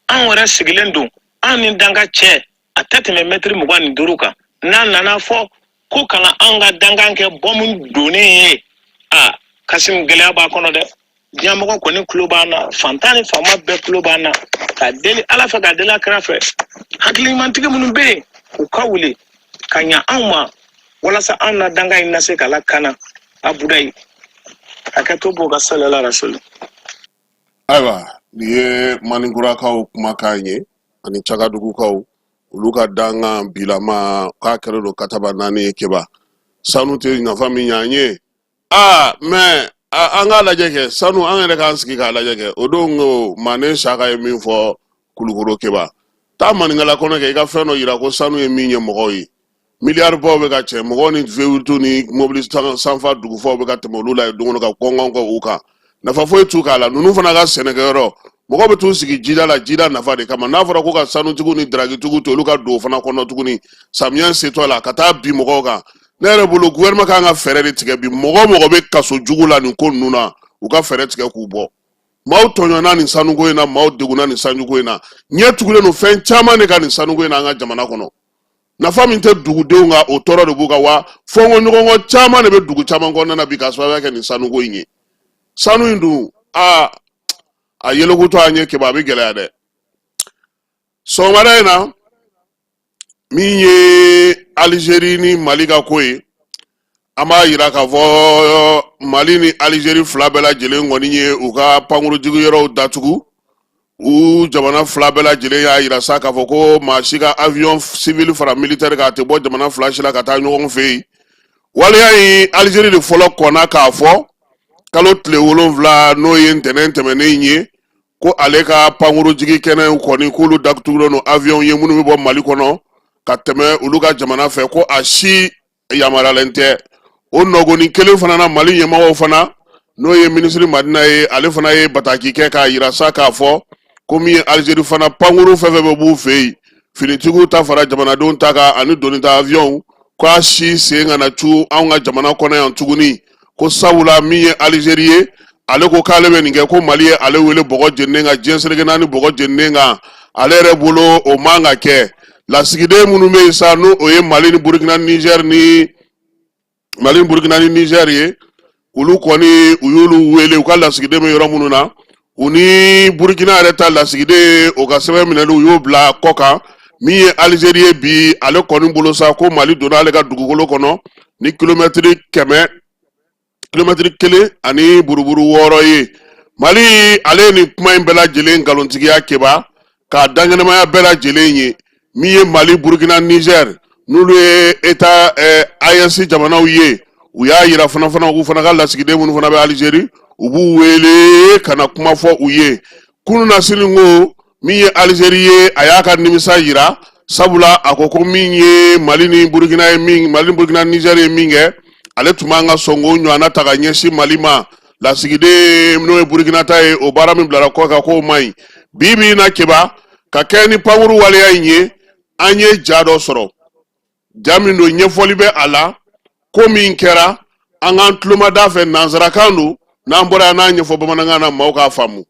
Anw yɛrɛ sigilen don, anw ni danga cɛ a tɛ tɛmɛ mɛtiri 25 kan. N'a nana fɔ ko kana anw ka dankan kɛ bɔmu donnen ye, a Kasimu, gɛlɛya b'a kɔnɔ dɛ. Diɲɛmɔgɔ kɔni tulo b'an na, fantan ni faama bɛɛ tulo b'an na. Ka deli Ala fɛ, ka deli a kira fɛ, hakiliɲumantigi minnu bɛ yen, u ka wuli ka ɲa anw ma walasa anw na danga in na se ka lakana. A budayi hakɛto b'o ka salala rasuli. Ayiwa, nin ye Maninkurakaw kumakan ye ani Cagadugukaw, olu ka dangan bilama k'a kɛlen don kataba naani ye. Keba, sanu tɛ nafa min ɲɛ an ye. Aa, mais an k'a lajɛ kɛ sanu, an yɛrɛ k'an sigi k'a lajɛ kɛ. O don ko Mane Saka ye min fɔ Kulukoro, Keba, taa maninkala kɔnɔ kɛ, i ka fɛn dɔ yira ko sanu ye min ye mɔgɔw ye. Miliyari baw bɛ ka cɛ mɔgɔw ni V8 ni mobili sanfa dugufaw bɛ ka tɛmɛ olu la yen don o don ka gɔngɔn kɛ u kan, nafa foyi t'u k'a la. Ninnu fana ka sɛnɛkɛyɔrɔ, mɔgɔw bɛ t'u sigi jida la, jida nafa de kama. N'a fɔra ko ka sanutigiw ni daragitigiw to olu ka don o fana kɔnɔ tuguni, samiyɛ setɔ la ka taa bin mɔgɔw kan. Ne yɛrɛ bolo, gouvernement kan ka fɛɛrɛ de tigɛ bi. Mɔgɔ o mɔgɔ bɛ kaso jugu la nin ko ninnu na, u ka fɛɛrɛ tigɛ k'u bɔ. Maaw tɔɲɔna nin sanuko in na, maaw degunna nin sanuko in na, ɲɛ tugulen don fɛn caman de kan nin sanuko in na an ka jamana kɔnɔ. Nafa min tɛ dugudenw kan, o tɔɔrɔ de b'u kan wa. Fɔnkɔɲɔgɔnkɔ caman de bɛ dugu caman kɔnɔna na bi k'a sababuya kɛ nin sanuko in ye. Sanu in dun, aa, a yelekutɔ an ye, Keba, a bɛ gɛlɛya dɛ. Sɔgɔmada in na, min ye Alizeri ni Mali ka ko ye, an b'a yira k'a fɔ Mali ni Alizeri fila bɛɛ lajɛlen kɔni ye u ka pankurujigiyɔrɔw datugu. U jamana fila bɛɛ lajɛlen y'a yira sa k'a fɔ ko maa si ka avion civil fara militaire kan, a tɛ bɔ jamana fila si la ka taa ɲɔgɔn fɛ yen. Waleya in, Alizeri de fɔlɔ kɔnna k'a fɔ kalo tile 7, n'o ye ntɛnɛn tɛmɛnen ye, ko ale ka pankurujigi kɛnɛw kɔni, k'olu datugulen don avion ye minnu bɛ bɔ Mali kɔnɔ ka tɛmɛ olu ka jamana fɛ, ko a si yamaruyalen tɛ. O nɔgɔnin kelen fana na, Mali ɲɛmɔgɔw fana, n'o ye minisiri Madina ye, ale fana ye bataki kɛ k'a yira sa k'a fɔ ko min ye Alizeri fana, pankuru fɛn fɛn bɛ b'u fɛ yen, finitigiw ta fara jamanadenw ta kan ani donita avion, k'a si sen kana cu anw ka jamana kɔnɔ yan tuguni, ko sabula min ye Alizeri ye, ale ko k'ale bɛ nin kɛ, ko Mali ye ale wele bɔgɔ jeninen kan, diɲɛ seleke naani bɔgɔ jeninen kan. Ale yɛrɛ bolo, o man ka kɛ. Lasigiden minnu bɛ yen sa, n'o o ye Mali ni Burukina, Nizɛri ni Mali ni Burukina ni Nizɛri ye, olu kɔni, u y'olu wele u ka lasigiden bɛ yɔrɔ minnu na. U ni Burukina yɛrɛ ta lasigiden, o ka sɛbɛn minɛli, u y'o bila kɔ kan. Min ye Alizeri ye bi, ale kɔni bolo sa ko Mali donna ale ka dugukolo kɔnɔ ni kilomɛtiri kɛmɛ, kilomɛtiri kelen ani buruburu wɔɔrɔ ye. Mali, ale ye nin kuma in bɛɛ lajɛlen nkalontigiya, Keba, k'a dankɛnɛmaya bɛɛ lajɛlen ye. Min ye Mali, Burukina, Nizɛri, n'olu ye État AES jamanaw ye, u y'a yira fana fana k'u fana ka lasigiden minnu fana bɛ Alizeri, u b'u wele ka na kuma fɔ u ye. Kunun na sini ko min ye Alizeri ye, a y'a ka nimisa yira, sabula a ko ko min ye Mali ni Burukina ye min, Mali ni Burukina, Nizɛri ye min kɛ, ale tun man ka sɔn k'o ɲɔgɔnna ta ka ɲɛsin Mali ma. Lasigiden n'o ye Burukina ta ye, o baara min bilara kɔ kan, k'o man ɲi. Bi bi in na, Keba, ka kɛ ni pankuru waleya in ye, an ye ja dɔ sɔrɔ, ja min don, ɲɛfɔli bɛ a la ko min kɛra. An k'an tulomada fɛ, nansarakan don. N'an bɔra yan, n'a ɲɛfɔ bamanankan na, maaw k'a faamu.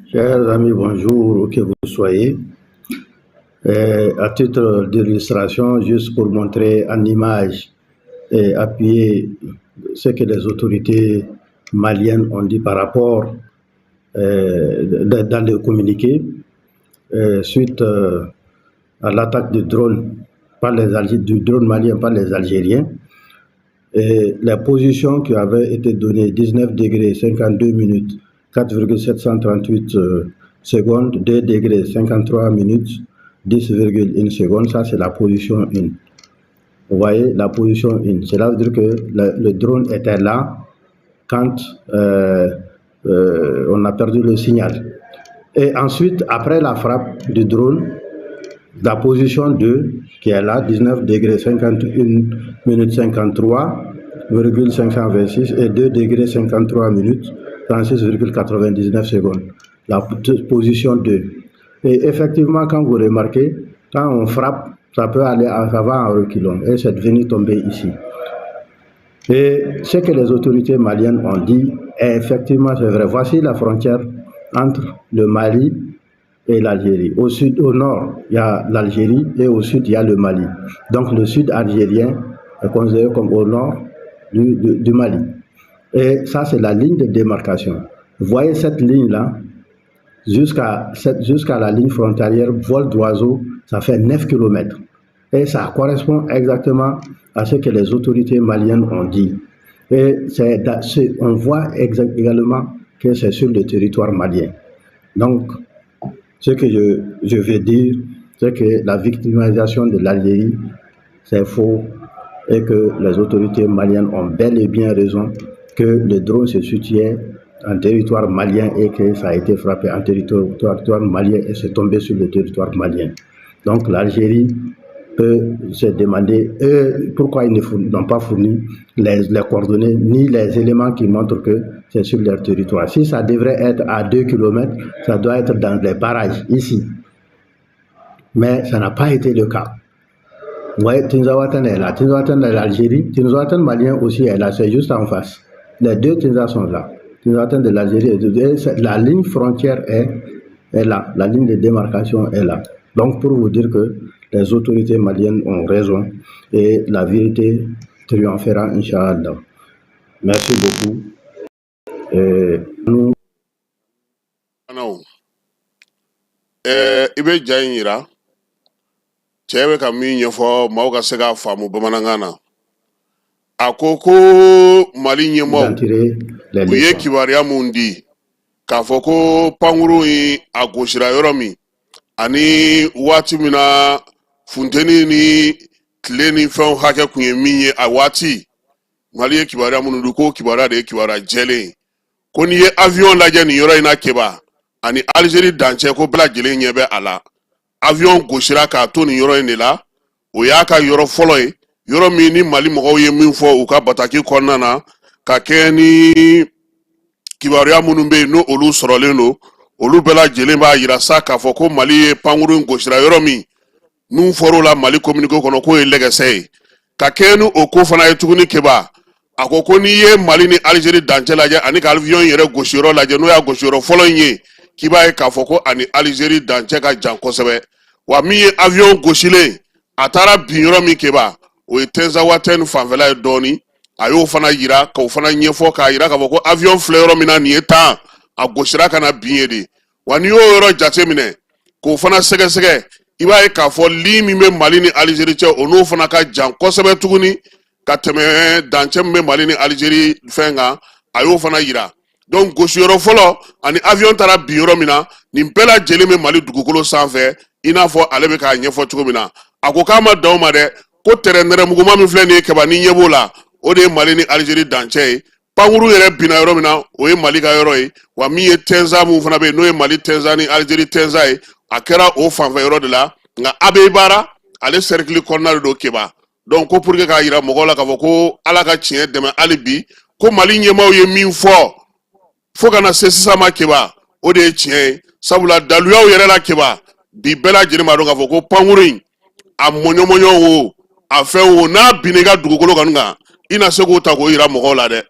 Chers amis, bonjour, où que vous soyez. À titre d'illustration, juste pour montrer en image et appuyer ce que les autorités maliennes ont dit par rapport dans le communiqué, suite à l'attaque du drone par les du drone malien par les Algériens, et la position qui avait été donnée, 19 degrés 52 minutes 4,738 secondes, 2 degrés 53 minutes 10,1 secondes, ça c'est la position 1. Vous voyez la position 1, cela veut dire que le drone était là quand on a perdu le signal. Et ensuite, après la frappe du drone, la position 2 qui est là, 19 degrés 51 minutes 53,526 et 2 degrés 53 minutes 36,99 secondes. La position 2. Et effectivement, quand vous remarquez, quand on frappe, ça peut aller, ça va en reculant et c'est venu tomber ici. Et ce que les autorités maliennes ont dit, effectivement, c'est vrai. Voici la frontière entre le Mali et l'Algérie. Au sud, au nord, il y a l'Algérie et au sud, il y a le Mali. Donc le sud algérien est considéré comme au nord du Mali. Et ça, c'est la ligne de démarcation. Vous voyez cette ligne-là, jusqu'à la ligne frontalière, vol d'oiseau, ça fait 9 km. Et ça correspond exactement à ce que les autorités maliennes ont dit. Et on voit également que c'est sur le territoire malien. Donc, ce que je veux dire, c'est que la victimisation de l'Algérie, c'est faux et que les autorités maliennes ont bel et bien raison que le drone se situait en territoire malien et que ça a été frappé en territoire malien et c'est tombé sur le territoire malien. Donc l'Algérie peut se demander eux, pourquoi ils n'ont pas fourni les coordonnées ni les éléments qui montrent que c'est sur leur territoire. Si ça devrait être à 2 km, ça doit être dans les barrages, ici. Mais ça n'a pas été le cas. Vous voyez, Tinzawaten est là. Tinzawaten est l'Algérie. Tinzawaten malien aussi est là, c'est juste en face. Les deux Tinza sont là. Tinzawaten de l'Algérie, la ligne frontière est là. La ligne de démarcation est là. Donc, pour vous dire que les autorités maliennes ont raison et la vérité triomphera, Inch'Allah. Merci beaucoup. Et nous... I bɛ ja in yira, cɛ bɛ ka min ɲɛfɔ maaw ka se k'a faamu bamanankan na. A ko ko Mali ɲɛmaaw u ye kibaruya mun di k'a fɔ ko pankuru in a gosira yɔrɔ min ani waati min na funteni ni tile ni fɛnw hakɛ kun ye min ye, a waati Mali ye kibaruya minnu di, k'o kibaruya de ye kibaruya jɛlen ye. Ko n'i ye avion lajɛ nin yɔrɔ in na, Keba, ani Algérie dancɛ, ko bɛɛ lajɛlen ɲɛ bɛ a la. Avion gosira k'a to nin yɔrɔ in de la. O y'a ka yɔrɔ fɔlɔ ye, yɔrɔ min ni Mali mɔgɔw ye min fɔ u ka bataki kɔnɔna na, ka kɛɲɛ ni kibaruya minnu bɛ yen, n'o olu sɔrɔlen don, olu bɛɛ lajɛlen b'a yira sa k'a fɔ ko Mali ye pankuru in gosira yɔrɔ min n'u fɔr'o la Mali communiqué kɔnɔ, k'o ye lɛgɛsɛ ye. Ka kɛɲɛ ni o ko fana ye tuguni, Keba, a ko ko n'i ye Mali ni Algérie dancɛ lajɛ ani ka avion yɛrɛ gosiyɔrɔ lajɛ, n'o y'a gosiyɔrɔ fɔlɔ in ye, k'i b'a ye k'a fɔ ko ani Algérie dancɛ ka jan kosɛbɛ. Wa min ye avion gosilen, a taara bin yɔrɔ min, Keba, o ye Tinzawaten fanfɛla ye dɔɔni. A y'o fana yira, k'o fana ɲɛfɔ, k'a yira k'a fɔ ko avion filɛ yɔrɔ min na nin ye tan, a gosira ka na bin ye de. Wa n'i y'o yɔrɔ jateminɛ k'o fana sɛgɛsɛgɛ, i b'a ye k'a fɔ ligne min bɛ Mali ni Algérie cɛ, o n'o fana ka jan kosɛbɛ tuguni ka tɛmɛ dancɛ min bɛ Mali ni Algérie fɛn kan. A y'o fana yira. Donc gosiyɔrɔ fɔlɔ ani avion taara bin yɔrɔ min na, nin bɛɛ lajɛlen bɛ Mali dugukolo sanfɛ, i n'a fɔ ale bɛ k'a ɲɛfɔ cogo min na. A ko k'a ma dan o ma dɛ, ko tɛrɛ nɛrɛmuguma min filɛ nin ye, Kaba, ni ɲɛ b'o la, o de ye Mali ni Algérie dancɛ ye. Pankuru yɛrɛ binna yɔrɔ min na, o ye Mali ka yɔrɔ ye. Wa min ye Tɛnza mun fana bɛ yen, n'o ye Mali Tɛnza ni Algérie Tɛnza ye, a kɛra o fanfɛ yɔrɔ de la. Nka Abeibara, ale cercle kɔnɔna de don, Keba. Donc ko pour que k'a yira mɔgɔw la k'a fɔ ko Ala ka tiɲɛ dɛmɛ hali bi, ko Mali ɲɛmaaw ye min fɔ fo ka na se sisan ma, Keba, o de ye tiɲɛ ye. Sabula daluyaw yɛrɛ la, Keba, bi bɛɛ lajɛlen b'a dɔn k'a fɔ ko pankuru in a mɔɲɔmɔɲɔ o a fɛn o, n'a binna i ka dugukolo kɔni kan, i na se k'o ta k'o yira mɔgɔw la dɛ.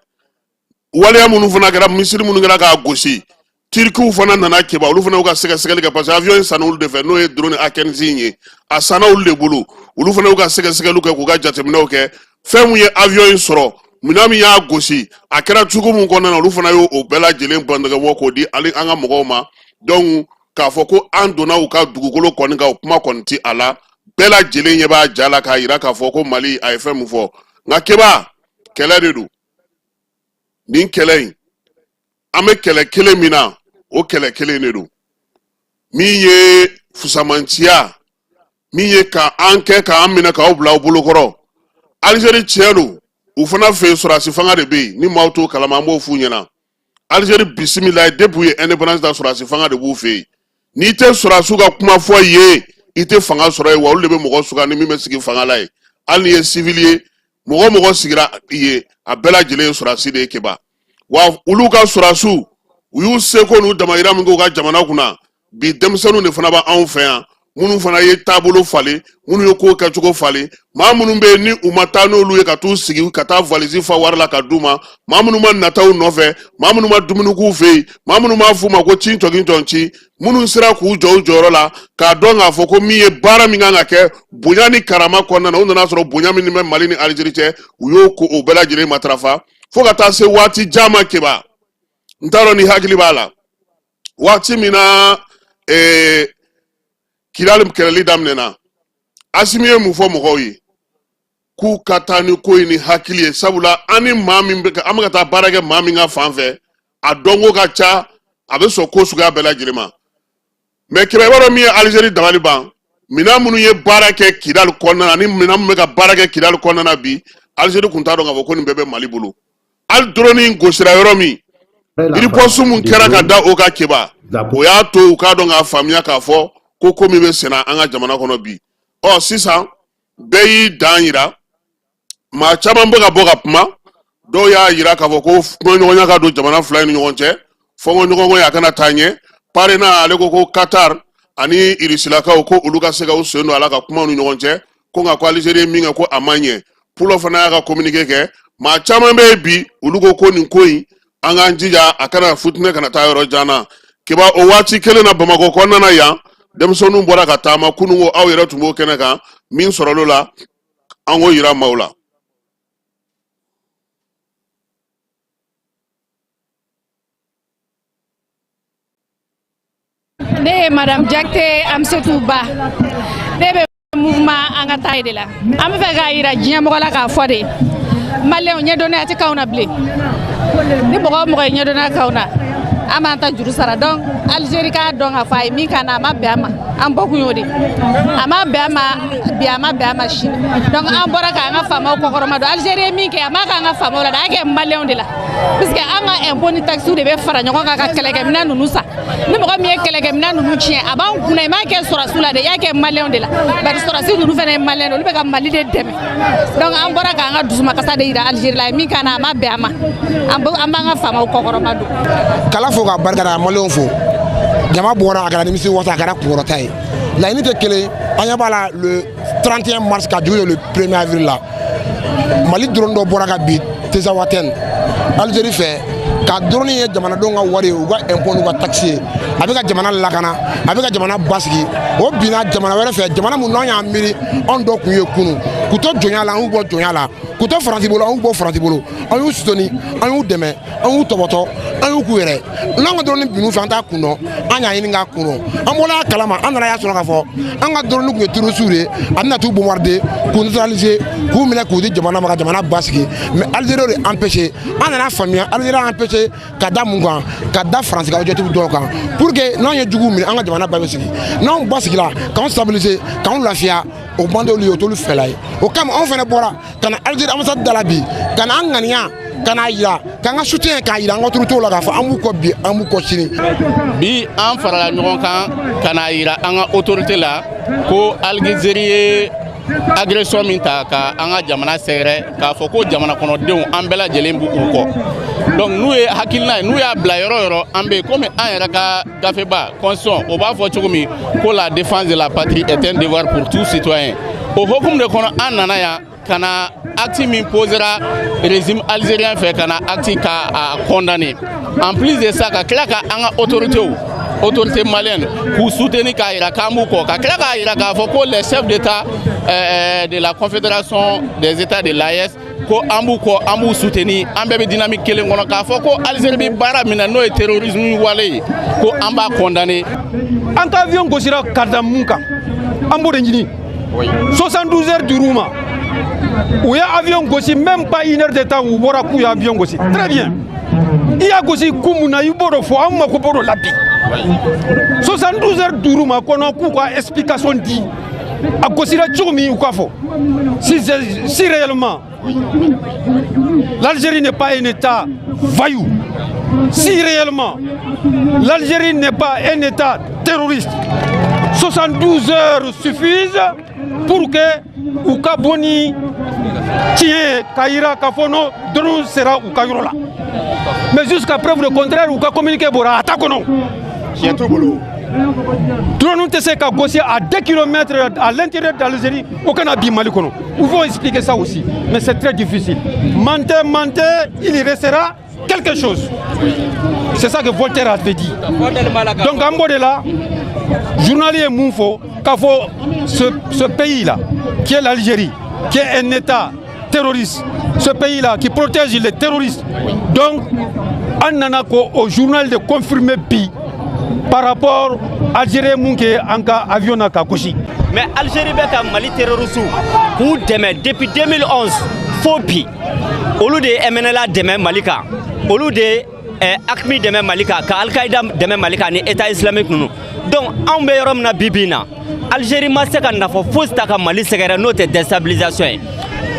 Waleya minnu fana kɛra, misiri minnu kɛra k'a gosi, Tirikiw fana nana Keba, olu fana y'u ka sɛgɛsɛgɛli kɛ parce que avion in sanna olu de fɛ, n'o ye drone Akinci in ye, a sanna olu de bolo. Olu fana y'u ka sɛgɛsɛgɛliw kɛ k'u ka jateminɛw kɛ. Fɛn mun ye avion in sɔrɔ, minɛn min y'a gosi, a kɛra cogo min kɔnɔna na, olu fana y'o o bɛɛ lajɛlen bandɛgɛbɔ k'o di hali an ka mɔgɔw ma. Donc k'a fɔ ko an donna u ka dugukolo kɔni kan, o kuma kɔni ti a la. Bɛɛ lajɛlen ɲɛ b'a ja la k'a yira k'a fɔ ko Mali a ye fɛn mun fɔ. Nka Keba, kɛlɛ de don nin kɛlɛ in. An bɛ kɛlɛ kelen min na, o kɛlɛ kelen de don min ye fusamanciya min ye ka an kɛ k'an minɛ k'aw bila aw bolokɔrɔ. Alizeri, tiɲɛ don, u fana fɛ yen sɔrɔdasi fanga de bɛ yen. Ni maaw t'o kalama, an b'o f'u ɲɛna. Alizeri, bisimila, depuis u ye indépendance ta, sɔrɔdasi fanga de b'u fɛ yen. N'i tɛ sɔrɔdasiw ka kuma fɔ ye, i tɛ fanga sɔrɔ yen. Wa olu de bɛ mɔgɔ sugandi min bɛ sigi fanga la yen. Hali n'i ye civil ye, mɔgɔ mɔgɔ sigira yen, a bɛɛ lajɛlen ye sɔrɔdasi de ye, Keba. Wa olu ka sɔrɔdasiw, u y'u seko n'u damayira min kɛ u ka jamana kunna, bi denmisɛnninw de fana b'anw fɛ yan, minnu fana ye taabolo falen, minnu ye kow kɛcogo falen. Maa minnu bɛ yen ni u ma taa n'olu ye ka t'u sigi ka taa valisi fa wari la ka d'u ma, maa minnu ma nata u nɔfɛ, maa minnu ma dumuni k'u fɛ yen, maa minnu m'a f'u ma ko ci tɔkin tɔn ci, minnu sera k'u jɔ u jɔyɔrɔ la k'a dɔn k'a fɔ ko min ye baara min kan ka kɛ bonya ni karama kɔnɔna na, u nana sɔrɔ bonya min bɛ Mali ni Alizeri cɛ, u y'o ko o bɛɛ lajɛlen matarafa fo ka taa se waati jan ma. Keba, n t'a dɔn ni hakili b'a la, waati min na Kidali kɛlɛli daminɛna, Asimi ye mun fɔ mɔgɔw ye? K'u ka taa ni ko in ni hakili ye, sabula an ni maa min bɛ an bɛ ka taa baara kɛ maa min ka fan fɛ, a dɔnko ka ca, a bɛ sɔn ko suguya bɛɛ lajɛlen ma. Mais Keba, i b'a dɔn min ye Alizeri dabali ban? Minɛn minnu ye baara kɛ Kidali kɔnɔna na ani minɛn minnu bɛ ka baara kɛ Kidali kɔnɔna na bi, Alizeri kun t'a dɔn k'a fɔ ko nin bɛɛ bɛ Mali bolo. Hali drone in gosira yɔrɔ min, riposte mun kɛra ka da o kan, Keba, o y'a to u k'a dɔn k'a faamuya k'a fɔ ko ko min bɛ senna an ka jamana kɔnɔ bi. Ɔ sisan bɛɛ y'i dan yira, maa caman bɛ ka bɔ ka kuma. Dɔw y'a yira k'a fɔ ko kumaɲɔgɔnya ka don jamana fila in ni ɲɔgɔn cɛ, fɔnkɔɲɔgɔnkɔ ye, a kana taa ɲɛ. Parena ale ko ko Qatar ani Irisilakaw, ko olu ka se ka u sen don a la ka kuma u ni ɲɔgɔn cɛ, ko nka ko Alizeri ye min kɛ, ko a ma ɲɛ. Pulo fana y'a ka communiqué kɛ. Maa caman bɛ yen bi, olu ko ko nin ko in, an k'an jija a kana futinɛ kana taa yɔrɔ jan na. Keba, o waati kelen na, Bamakɔ kɔnɔna na yan, denmisɛnninw bɔra ka taama kunun ko aw yɛrɛ tun b'o kɛnɛ kan. Min sɔrɔl'o la, an k'o yira maaw la. Ne ye madame Jakite Amsetu Ba, ne bɛ mouvement An ka taa de la. An bɛ fɛ k'a yira diɲɛ mɔgɔ la k'a fɔ de, maliyɛnw, ɲɛdɔnniya tɛ k'anw na bilen. Ni mɔgɔ o mɔgɔ ye ɲɛdɔnniya k'anw na, an b'an ta juru sara. Donc Algérie k'a dɔn k'a fɔ a ye min k'an na, a ma bɛn a ma. An bɔkun y'o de, a ma bɛn a ma bi, a ma bɛn a ma sini. Donc an bɔra k'an ka faamaw kɔkɔrɔma don. Algérie ye min kɛ, a m'a k'an ka faamaw la dɛ, a y'a kɛ maliyɛnw de la, puisque an ka impôt ni taxes de bɛ fara ɲɔgɔn kan ka kɛlɛkɛminɛn ninnu san. Ni mɔgɔ min ye kɛlɛkɛminɛn ninnu tiɲɛ, a b'an kunna. I m'a kɛ sɔrɔsiw la dɛ, i y'a kɛ maliyɛnw de la, bari sɔrɔsi ninnu fana ye maliyɛn de, olu bɛ ka Mali de dɛmɛ. Donc an bɔra k'an ka dusumakasa de yira Algérie la. A ye min k'an na, a ma bɛn a ma. An b'an ka faamaw kɔkɔrɔma don. K'Ala fo k'a barika da, maliyɛnw fo. Jama bɔra, a kɛra nimisi wasa, a kɛra kunkɔrɔta ye. Laɲini tɛ kelen, an ɲɛ b'a la le 31 mars ka jugu le 1er avril la, Mali drone dɔ bɔra ka bin Tinzawatène, Algérie fɛ. Ka drone ye jamanadenw ka wari ye, u ka impôt n'u ka taxe ye, a bɛ ka jamana lakana, a bɛ ka jamana basigi. O binna jamana wɛrɛ fɛ, jamana mun n'an y'an miiri anw dɔ kun ye kunu k'u to jɔnya la, an y'u bɔ jɔnya la, k'u to Faransi bolo, an y'u bɔ Faransi bolo, an y'u sutoni, an y'u dɛmɛ, an y'u tɔbɔtɔ, an y'u k'u yɛrɛ. N'an ka drone binn'u fɛ, an t'a kun dɔn, an y'a ɲini k'a kun dɔn. An bɔra a kalama, an nana y'a sɔrɔ k'a fɔ an ka drone tun ye terroriste de ye, a bɛna t'u bombarder, k'u neutraliser, k'u minɛ, k'u di jamana ma ka jamana basigi. Mais Algérie de empêché. An nana faamuya, Algérie a empêché ka da mun kan? Ka da Faransi ka objectif dɔw kan, pour que n'an ye juguw minɛ, an ka jamana ba bɛ sigi. N'anw basigila, k'anw stabiliser, k'anw lafiya, o man d'olu ye, o t'olu fɛla ye. O kama anw fana bɔra ka na Algérie ambassade da la bi, ka na an ŋaniya ka n'a yira, k'an ka soutien k'a yira an ka autorités la, k'a fɔ an b'u kɔ bi, an b'u kɔ sini. Bi an farala ɲɔgɔn kan ka n'a yira an ka autorité la ko Algérie ye agression min ta ka an ka jamana sɛgɛrɛ, k'a fɔ ko jamana kɔnɔdenw, an bɛɛ lajɛlen b'u kɔ. Donc n'u ye hakilina ye, n'u y'a bila yɔrɔ yɔrɔ, an bɛ yen. Komi an yɛrɛ ka gafeba constitution o b'a fɔ cogo min ko la défense de la patrie est un devoir pour tout citoyen, o hokumu de kɔnɔ an nana yan ka na. Acte min posera régime algérien fɛ, ka na acte ka a condamner. En plus de ça, ka tila ka an ka autorités, autorité malienne, k'u soutenir, k'a yira k'an b'u kɔ, ka tila k'a yira k'a fɔ ko les chefs d'État de la Confédération des États de l'AES, ko an b'u kɔ, an b'u soutenir, an bɛɛ bɛ dynamique kelen kɔnɔ, k'a fɔ ko Algérie bɛ baara min na, n'o ye terrorisme wale ye, ko an b'a condamner. An ka avion gosira ka da mun kan? An b'o de ɲini. 72 heures dir'u ma, u ye avion gosi, même pas une heure de temps, u bɔra k'u ye avion gosi. Très bien, i y'a gosi kun mun na? I b'o de fɔ, an mako b'o de la bi. 72 heures dir'u ma kɔnɔ k'u ka explication di, a gosira cogo min, u k'a fɔ. Si réellement l'Algérie n'est pas un État voyou, si réellement l'Algérie n'est pas un État terroriste, 72 heures suffisent pour que u ka bɔ ni tiɲɛ ye, k'a yira k'a fɔ non, drone sera u ka yɔrɔ la. Mais jusqu'à preuve de contraire, u ka communiqué bɔra a ta kɔnɔ. Tiɲɛ t'u bolo. Drone tɛ se ka gosi à 2 km à l'intérieur d'Algérie, o kana bin Mali kɔnɔ. Ils vont expliquer ça aussi, mais c'est très difficile. Mentez, mentez, il y restera quelque chose. C'est ça que Voltaire avait dit. Donc an b'o de la, journal ye mun fɔ? K'a fɔ ce pays là qui est l'Algérie, qui est un État terroriste, ce pays là qui protège les terroristes. Donc an nana ko o journal de confirmer bi par rapport Algérie mun kɛ an ka avion na ka gosi. Mais Algérie bɛ ka Mali terroriste k'u dɛmɛ depuis 2011 fo bi. Olu de ye MNLA dɛmɛ Mali kan, olu de ye AQMI dɛmɛ Mali kan, ka Al-Qaïda dɛmɛ Mali kan ni État islamique ninnu. Donc anw bɛ yɔrɔ min na bi bi in na, Algérie ma se ka nafa fosi ta ka Mali sɛgɛrɛ, n'o tɛ déstabilisation ye.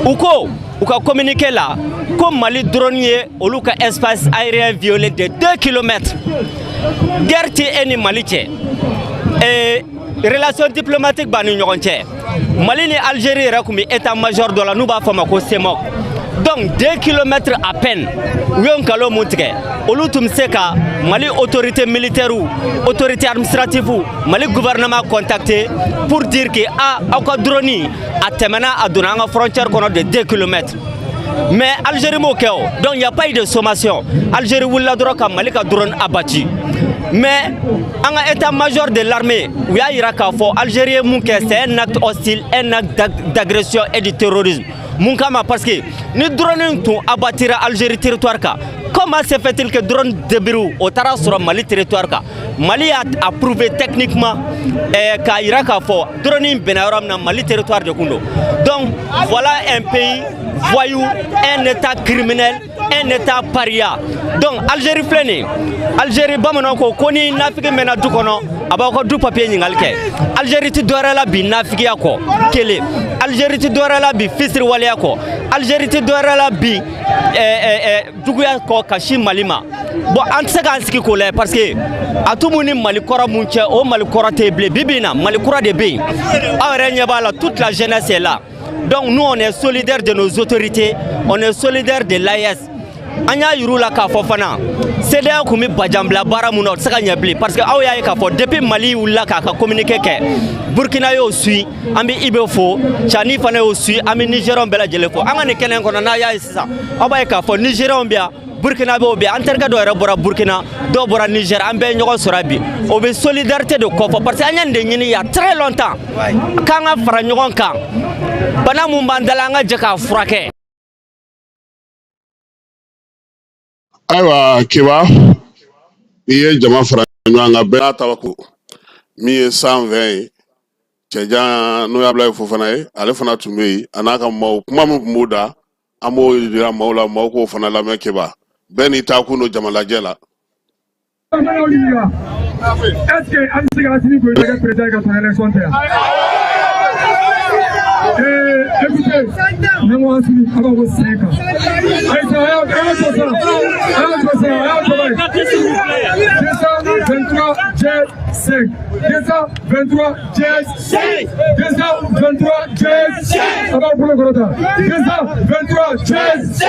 U ko u ka communiqué la ko Mali drone ye olu ka espace aérien violé de 2 kilomètres. Guerre tɛ e ni Mali cɛ, relation diplomatique b'a ni ɲɔgɔn cɛ. Mali ni Algérie yɛrɛ tun bɛ état major dɔ la, n'u b'a fɔ a ma ko CEMOC. Donc 2 kilomètres à peine, u ye nkalon mun tigɛ? Olu tun bɛ se ka Mali autorité militaire, autorité administrative, Mali gouvernement contacter pour dire que ah, aw ka drone a tɛmɛna, a donna an ka frontière kɔnɔ de 2 kilomètres. Mais Algérie m'o kɛ o. Donc il y a pas eu de sommation. Algérie wulila dɔrɔn ka Mali ka drone abattu. Mais an ka état-major de l'armée, u y'a yira k'a fɔ Algérie ye mun kɛ, c'est un acte hostile, un acte d'agression et de terrorisme. Mun kama? Parce que ni drone tun abattira Algérie territoire kan, comment se fait-il que drone débris o taara sɔrɔ Mali territoire kan? Mali y'a prouvé techniquement k'a yira k'a fɔ drone in bɛnna yɔrɔ min na, Mali territoire de kun don. Donc voilà un pays voyou, un État criminel, un État paria. Donc Algérie filɛ nin ye, Algérie, bamananw ko ko ni nafigi mɛnna du kɔnɔ, a b'aw ka du papier ɲininkali kɛ. Algérie ti dɔwɛrɛ la bi nafigiya kɔ kelen, Algérie ti dɔwɛrɛ la bi fisiriwaleya kɔ, Algérie ti dɔwɛrɛ la bi juguya kɔ ka sin Mali ma. Bon, an tɛ se k'an sigi k'o lajɛ, parce que a tun mun ni Mali kɔrɔ mun cɛ, o Mali kɔrɔ tɛ yen bilen. Bi bi in na, Mali kura de bɛ yen. Aw yɛrɛ ɲɛ b'a la, toute la jeunesse est là. Donc nous, on est solidaire de nos autorités, on est solidaire de l'AES. An y'a yir'u la k'a fɔ fana CEDEAO tun bɛ bajanbila baara mun na, o tɛ se ka ɲɛ bilen, parce que aw y'a ye k'a fɔ depuis Mali wulila k'a ka communiqué kɛ, Burkina y'o suit, an bɛ IB fo, Tchani fana y'o suit, an bɛ Nigériens bɛɛ lajɛlen fo. An ka nin kɛnɛ in kɔnɔ, n'a y'a ye sisan, aw b'a ye k'a fɔ Nigériens bɛ yan, Burkina b'o bɛ yan, an terikɛ dɔw yɛrɛ bɔra Burkina, dɔw bɔra Niger, an bɛɛ ye ɲɔgɔn sɔrɔ bi. O bɛ solidarité de kɔfɔ, parce que an ye nin de ɲini il y a très longtemps, k'an ka fara ɲɔgɔn kan, bana mun b'an da la, an ka jɛ k'a furakɛ. Ayiwa Keba, i ye jama fara ɲɔgɔn kan, bɛɛ n'a tabako min ye 120 ye. Cɛjan, n'o ye Abulayi Fofana ye, ale fana tun bɛ yen, a n'a ka maaw. Kuma min tun b'o da, an b'o yira maaw la, maaw k'o fana lamɛn. Keba, bɛɛ n'i taa kun don jamalajɛ la. Est-ce que an bɛ se ka Assimi Goïta kɛ président ye ka sɔrɔ élection tɛ yan? Écoutez, n'an ko Assimi, a b'a fɔ ko 5 ans. Ayi, a y'a jɔ sa, a y'a jɔ sa, a y'a jɔ ba ye. 223 223 dièse 5. 223 dièse 5. 223 dièse 5. A b'aw bolo kɔrɔta. 223 dièse 5.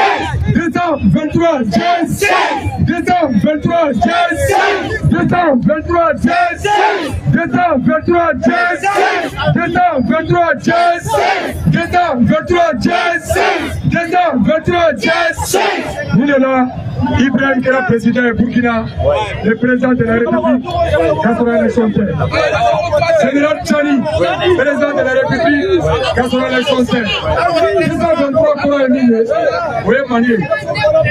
223 dièse 5. 223 dièse 5. 223 dièse 5. 223 dièse 5. 223 dièse 5. 223 dièse 5. 223 dièse 5. Nin de la Ibrahim kɛra président ye Burkina, le président de la République, k'a sɔrɔ élection tɛ. Général Tchani, président de la République, k'a sɔrɔ élection tɛ. 223 kɔrɔ ye min ye, o ye Mali ye.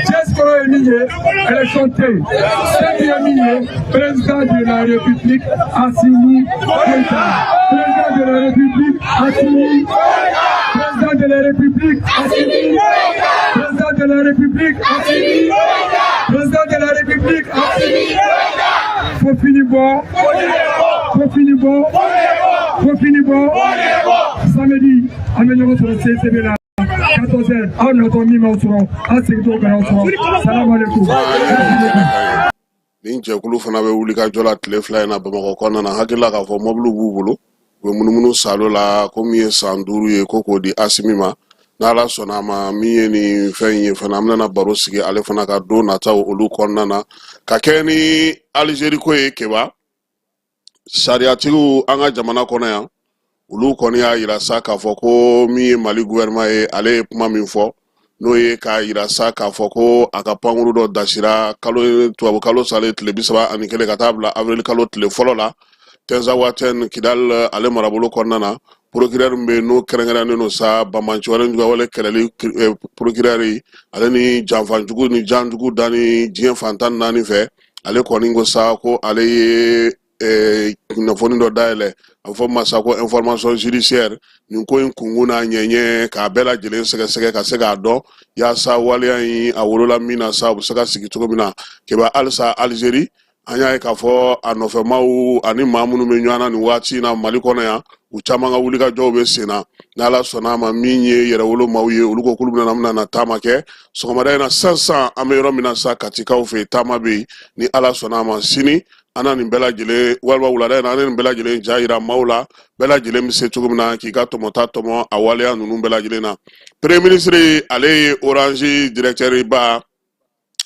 Dièse kɔrɔ ye min ye, élection tɛ yen. 5 ye min ye, président de la République, Assimi Goïta. Président de la République, Assimi Président de la République, Assimi Président de la République, Assimi Président de la République, Assimi Fo fini bɔ, fo fini bɔ, fo fini bɔ. Samedi, an bɛ ɲɔgɔn sɔrɔ CCB la. 14 heures, aw natɔ min m'aw sɔrɔ, aw segintɔ kana aw sɔrɔ. Salam alaikum. Nin jɛkulu fana bɛ wuli ka jɔ la tile 2 in na Bamakɔ kɔnɔna na. Hakili la k'a fɔ mɔbiliw b'u bolo, u bɛ munumunu salo la ko min ye san 5 ye ko k'o di Asimi ma. N'Ala sɔnna a ma, min ye nin fɛn in ye fana, an bɛna baro sigi ale fana ka don nataw olu kɔnɔna na ka kɛ ni Alizeri ko ye. Keba, sariyatigiw an ka jamana kɔnɔ yan, olu kɔni y'a yira sa k'a fɔ ko min ye Mali gouvernement ye, ale ye kuma min fɔ, n'o ye k'a yira sa k'a fɔ ko a ka pankuru dɔ dasira kalo tubabu kalo salen tile 31 ka taa bila avril kalo tile fɔlɔ la Tɛnzawatɛn, Kidal ale marabolo kɔnɔna na. Procureur min bɛ yen, n'o kɛrɛnkɛrɛnnen don sa banbanci wale juguya wale kɛlɛli procureur, ale ni janfanjugu ni janjugu danni diɲɛ fan 14 fɛ, ale kɔni ko sa ko ale ye kunnafoni dɔ dayɛlɛ, a bɛ fɔ ma sa ko information judiciaire, nin ko in kunkun n'a ɲɛɲɛ k'a bɛɛ lajɛlen sɛgɛsɛgɛ ka se k'a dɔn yaasa waleya in a wolola min na sa, u bɛ se ka sigi cogo min na. Keba, halisa Alizeri, an y'a ye k'a fɔ a nɔfɛmaw ani maa minnu bɛ ɲɔgɔn na nin waati in na Mali kɔnɔ yan, u caman ka wulikajɔw bɛ sen na. N'Ala sɔnna a ma, min ye yɛrɛwolo maaw ye, olu ko k'olu bɛna na taama kɛ sɔgɔmada in na. Sisan an bɛ yɔrɔ min na sa, Katikaw fɛ yen, taama bɛ yen. Ni Ala sɔnna a ma, sini an na nin bɛɛ lajɛlen, walima wulada in na, an nin bɛɛ lajɛlen ja yira maaw la, bɛɛ lajɛlen bɛ se cogo min na k'i ka tɔmɔta tɔmɔ a waleya ninnu bɛɛ lajɛlen na. Premier ministre, ale ye Orange directeur ba,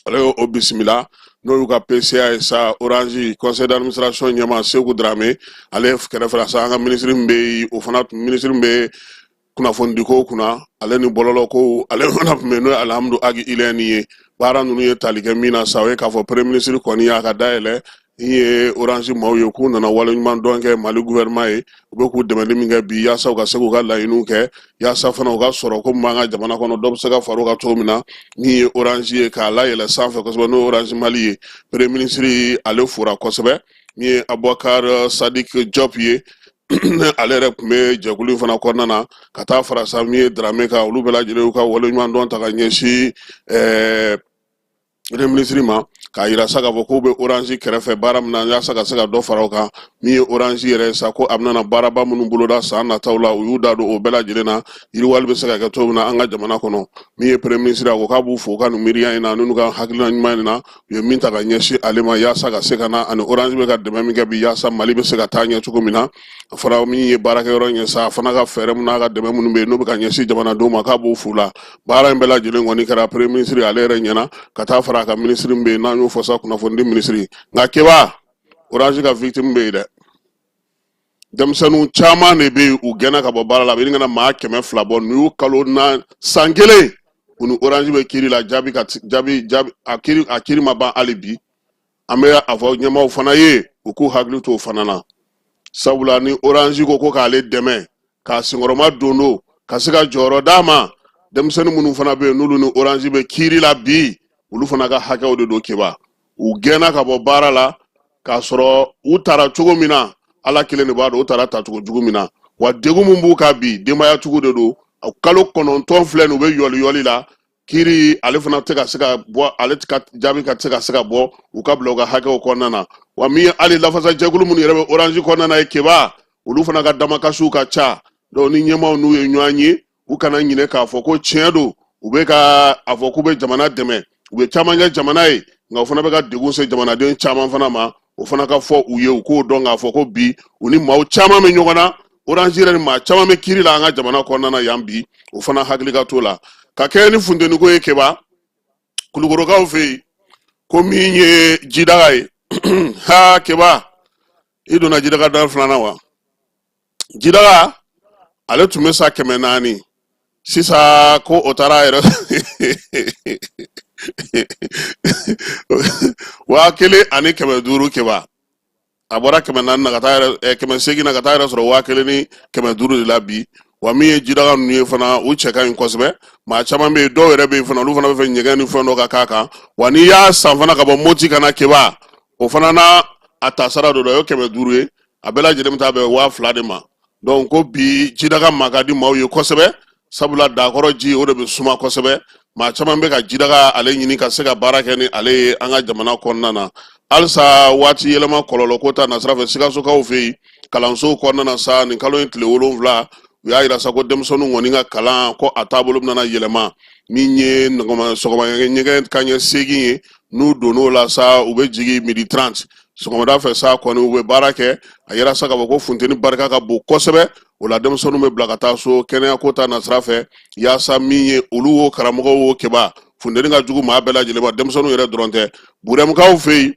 ale y'o bisimila, n'o y'u ka PCA ye sa, Orange conseil d'administration ɲɛmaa Seku Darame. Ale kɛrɛfɛ la sa, an ka ministre min bɛ yen, o fana ministre min bɛ kunnafonidiko kunna, ale ni bɔlɔlɔkow, ale fana tun bɛ yen, n'o ye Alihamudu Agi Ilɛni ye. Baara ninnu ye tali kɛ min na sa, o ye k'a fɔ premier ministre kɔni y'a ka dayɛlɛ min ye Orange maaw ye, k'u nana waleɲuman dɔn kɛ Mali gouvernement ye, u bɛ k'u dɛmɛli min kɛ bi yaasa u ka se k'u ka laɲiniw kɛ, yaasa fana u ka sɔrɔ ko min b'an ka jamana kɔnɔ, dɔ bɛ se ka far'o kan cogo min na. Min ye Orange ye k'a layɛlɛ sanfɛ kosɛbɛ, n'o ye Orange Mali ye, premier ministre ale fora kosɛbɛ. Min ye Abubakar Sadik Diop ye, ale yɛrɛ tun bɛ jɛkulu in fana kɔnɔna na ka taa fara sa min ye Darame kan, olu bɛɛ lajɛlen y'u ka waleɲuman dɔn ta ka ɲɛsin premier ministre ma, k'a yira sa k'a fɔ k'u bɛ Orange kɛrɛfɛ baara min na yaasa ka se ka dɔ fara o kan. Min ye Orange yɛrɛ ye sa, ko a bɛna baaraba minnu boloda san nataw la, u y'u da don o bɛɛ lajɛlen na, yiriwali bɛ se ka kɛ cogo min na an ka jamana kɔnɔ. Min ye premier ministre, a ko k'a b'u fo u ka nin miiriya in na, n'u ka hakilina ɲuman in na, u ye min ta ka ɲɛsin ale ma yaasa ka se ka na ani Orange bɛ ka dɛmɛ min kɛ bi yaasa Mali bɛ se ka taa ɲɛ cogo min na. A fɔra min ye baarakɛyɔrɔ ɲɛ sa, a fana ka fɛɛrɛ min n'a ka dɛmɛ minnu bɛ yen, n'o bɛ ka ɲɛsin jamanadenw ma, k'a b'o fu la. Baara in bɛɛ lajɛlen kɔni kɛra premier ministre ale yɛrɛ ɲɛna, ka taa fara a ka ministre min bɛ yen, n'an y'o fɔ sa, kunnafonidi ministre. Nka Keba, Orange ka victime bɛ yen dɛ, denmisɛnninw caman de bɛ yen, u gɛnna ka bɔ baara la, a bɛ ɲini ka na maa 200 bɔ. N'u y'u kalo na san kelen, u ni Orange bɛ kiiri la, jaabi ka jaabi jaabi a kiiri ma ban hali bi. An bɛ a fɔ ɲɛmaaw fana ye, u k'u hakili to o fana na, sabula ni Orange ko k'ale dɛmɛ k'a senkɔrɔma don don ka se ka jɔyɔrɔ d'a ma, denmisɛnnin minnu fana bɛ yen, n'olu ni Orange bɛ kiiri la bi, olu fana ka hakɛw de don. Keba, u gɛnna ka bɔ baara la k'a sɔrɔ u taara cogo min na, Ala kelen de b'a dɔn u taara tacogo jugu min na. Wa degun min b'u kan bi, denbayatigiw de don, kalo 9 filɛ nin, u bɛ yɔli yɔli la. Kiiri ale fana tɛ ka se ka bɔ, ale ka jaabi ka se ka se ka bɔ, u ka bila u ka hakɛw kɔnɔna na. Wa min ye hali lafasajɛkulu minnu yɛrɛ bɛ Orange kɔnɔna na ye, Keba, olu fana ka damakasiw ka ca. Donc ni ɲɛmaaw n'u ye ɲɔgɔn ye, u kana ɲinɛ k'a fɔ ko tiɲɛ don, u bɛ ka a fɔ k'u bɛ jamana dɛmɛ, u bɛ caman kɛ jamana ye, nka u fana bɛ ka degun se jamanaden caman fana ma. O O fana ka fɔ u ye, u k'o dɔn k'a fɔ ko bi u ni maaw caman bɛ ɲɔgɔn na. Orange yɛrɛ ni maa caman bɛ kiiri la an ka jamana kɔnɔna na yan bi, o fana hakili ka t'o la. Ka kɛɲɛ ni funteniko ye, Keba, Kulukorokaw fɛ yen, ko min ye jidaga ye, ha Keba, i donna jidaga da filanan wa? Jidaga ale tun bɛ sa 400, sisan ko o taara a yɛrɛ 1500. Keba, a bɔra 400 na ka taa yɛrɛ 800 na ka taa yɛrɛ sɔrɔ 1500 de la bi. Wa min ye jidaga ninnu ye fana, u cɛ ka ɲi kosɛbɛ. Maa caman bɛ yen, dɔw yɛrɛ bɛ yen fana, olu fana bɛ fɛ ɲɛgɛn ni fɛn dɔ ka k'a kan. Wa n'i y'a san fana ka bɔ Moti ka na, Keba, o fana n'a a tasara don, o ye 500 ye. A bɛɛ lajɛlen bɛ taa bɛn 2000 de ma. Donc ko bi jidaga ma ka di maaw ye kosɛbɛ, sabula dakɔrɔ ji o de bɛ suma kosɛbɛ. Maa caman bɛ ka jidaga ale ɲini ka se ka baara kɛ ni ale ye an ka jamana kɔnɔna na. Halisa waati yɛlɛma kɔlɔlɔ ko ta nasira fɛ, Sikasokaw fɛ yen, kalansow kɔnɔna na sa, nin kalo in tile 7, u y'a yira sa ko denmisɛnninw kɔni ka kalan ko a taabolo bɛna yɛlɛma. Min ye sɔgɔma nɛgɛ kanɲɛ 8 ye, n'u donn'o la sa, u bɛ jigin midi 30 sɔgɔmada fɛ sa kɔni, u bɛ baara kɛ. A yira sa k'a fɔ ko funteni barika ka bon kosɛbɛ, o la denmisɛnninw bɛ bila ka taa so. Kɛnɛya ko ta nasira fɛ, yaasa min ye olu wo, karamɔgɔw wo, Keba, funteni ka jugu maa bɛɛ lajɛlen ma, denmisɛnninw yɛrɛ dɔrɔn tɛ. Burɛmukaw fɛ yen,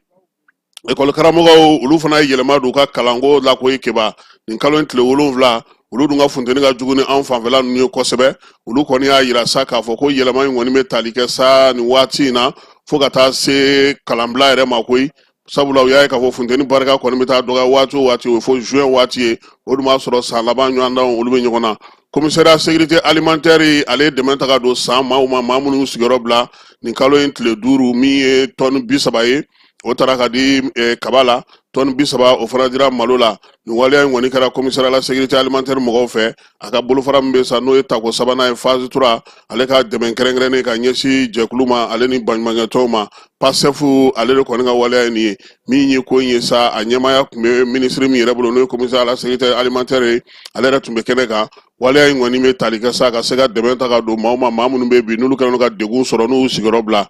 ekɔli karamɔgɔw olu fana ye yɛlɛma don u ka kalanko la koyi. Keba, nin kalo in tile 7, olu dun ka funteni ka jugu ni anw fanfɛla ninnu ye kosɛbɛ. Olu kɔni y'a yira sa k'a fɔ ko yɛlɛma in kɔni bɛ tali kɛ sa nin waati in na fo ka taa se kalanbila yɛrɛ ma koyi, sabula u y'a ye k'a fɔ funteni barika kɔni bɛ taa dɔgɔya waati o waati, o ye fo juin waati ye. O dun b'a sɔrɔ san laban ɲɔgɔndanw olu bɛ ɲɔgɔn na. Commissariat sécurité alimentaire ale ye dɛmɛ ta ka don san maaw ma, maa minnu sigiyɔrɔ bila nin kalo in tile 5. Min ye tɔni 30 ye, o taara ka di kaba la, tɔni 30 o fana dira malo la. Nin waleya in kɔni kɛra commissariat la sécurité alimentaire mɔgɔw fɛ. A ka bolofara min bɛ sa, n'o ye tako sabanan ye, phase 3, ale ka dɛmɛ kɛrɛnkɛrɛnnen ka ɲɛsin jɛkulu ma, ale ni baɲumankɛtɔnw ma, PASEF, ale de kɔni ka waleya ye nin ye. Min ye ko in ye sa, a ɲɛmaaya tun bɛ minisiri min yɛrɛ bolo, n'o ye commissariat la sécurité alimentaire ye, ale yɛrɛ tun bɛ kɛnɛ kan. Waleya in kɔni bɛ tali kɛ sa ka se ka dɛmɛ ta ka don maaw ma, maa minnu bɛ bi n'olu kɛlen don ka degun sɔrɔ, n'u y'u sigiyɔrɔ bila.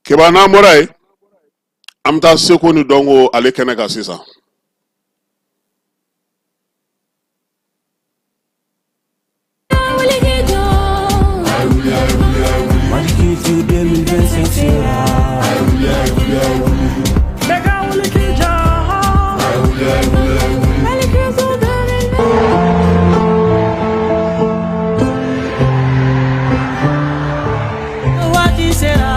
Keba, n'an bɔra yen, an bɛ taa seko ni dɔnko ale kɛnɛ kan sisan. Mali Culture 2025 sera. Waati sera.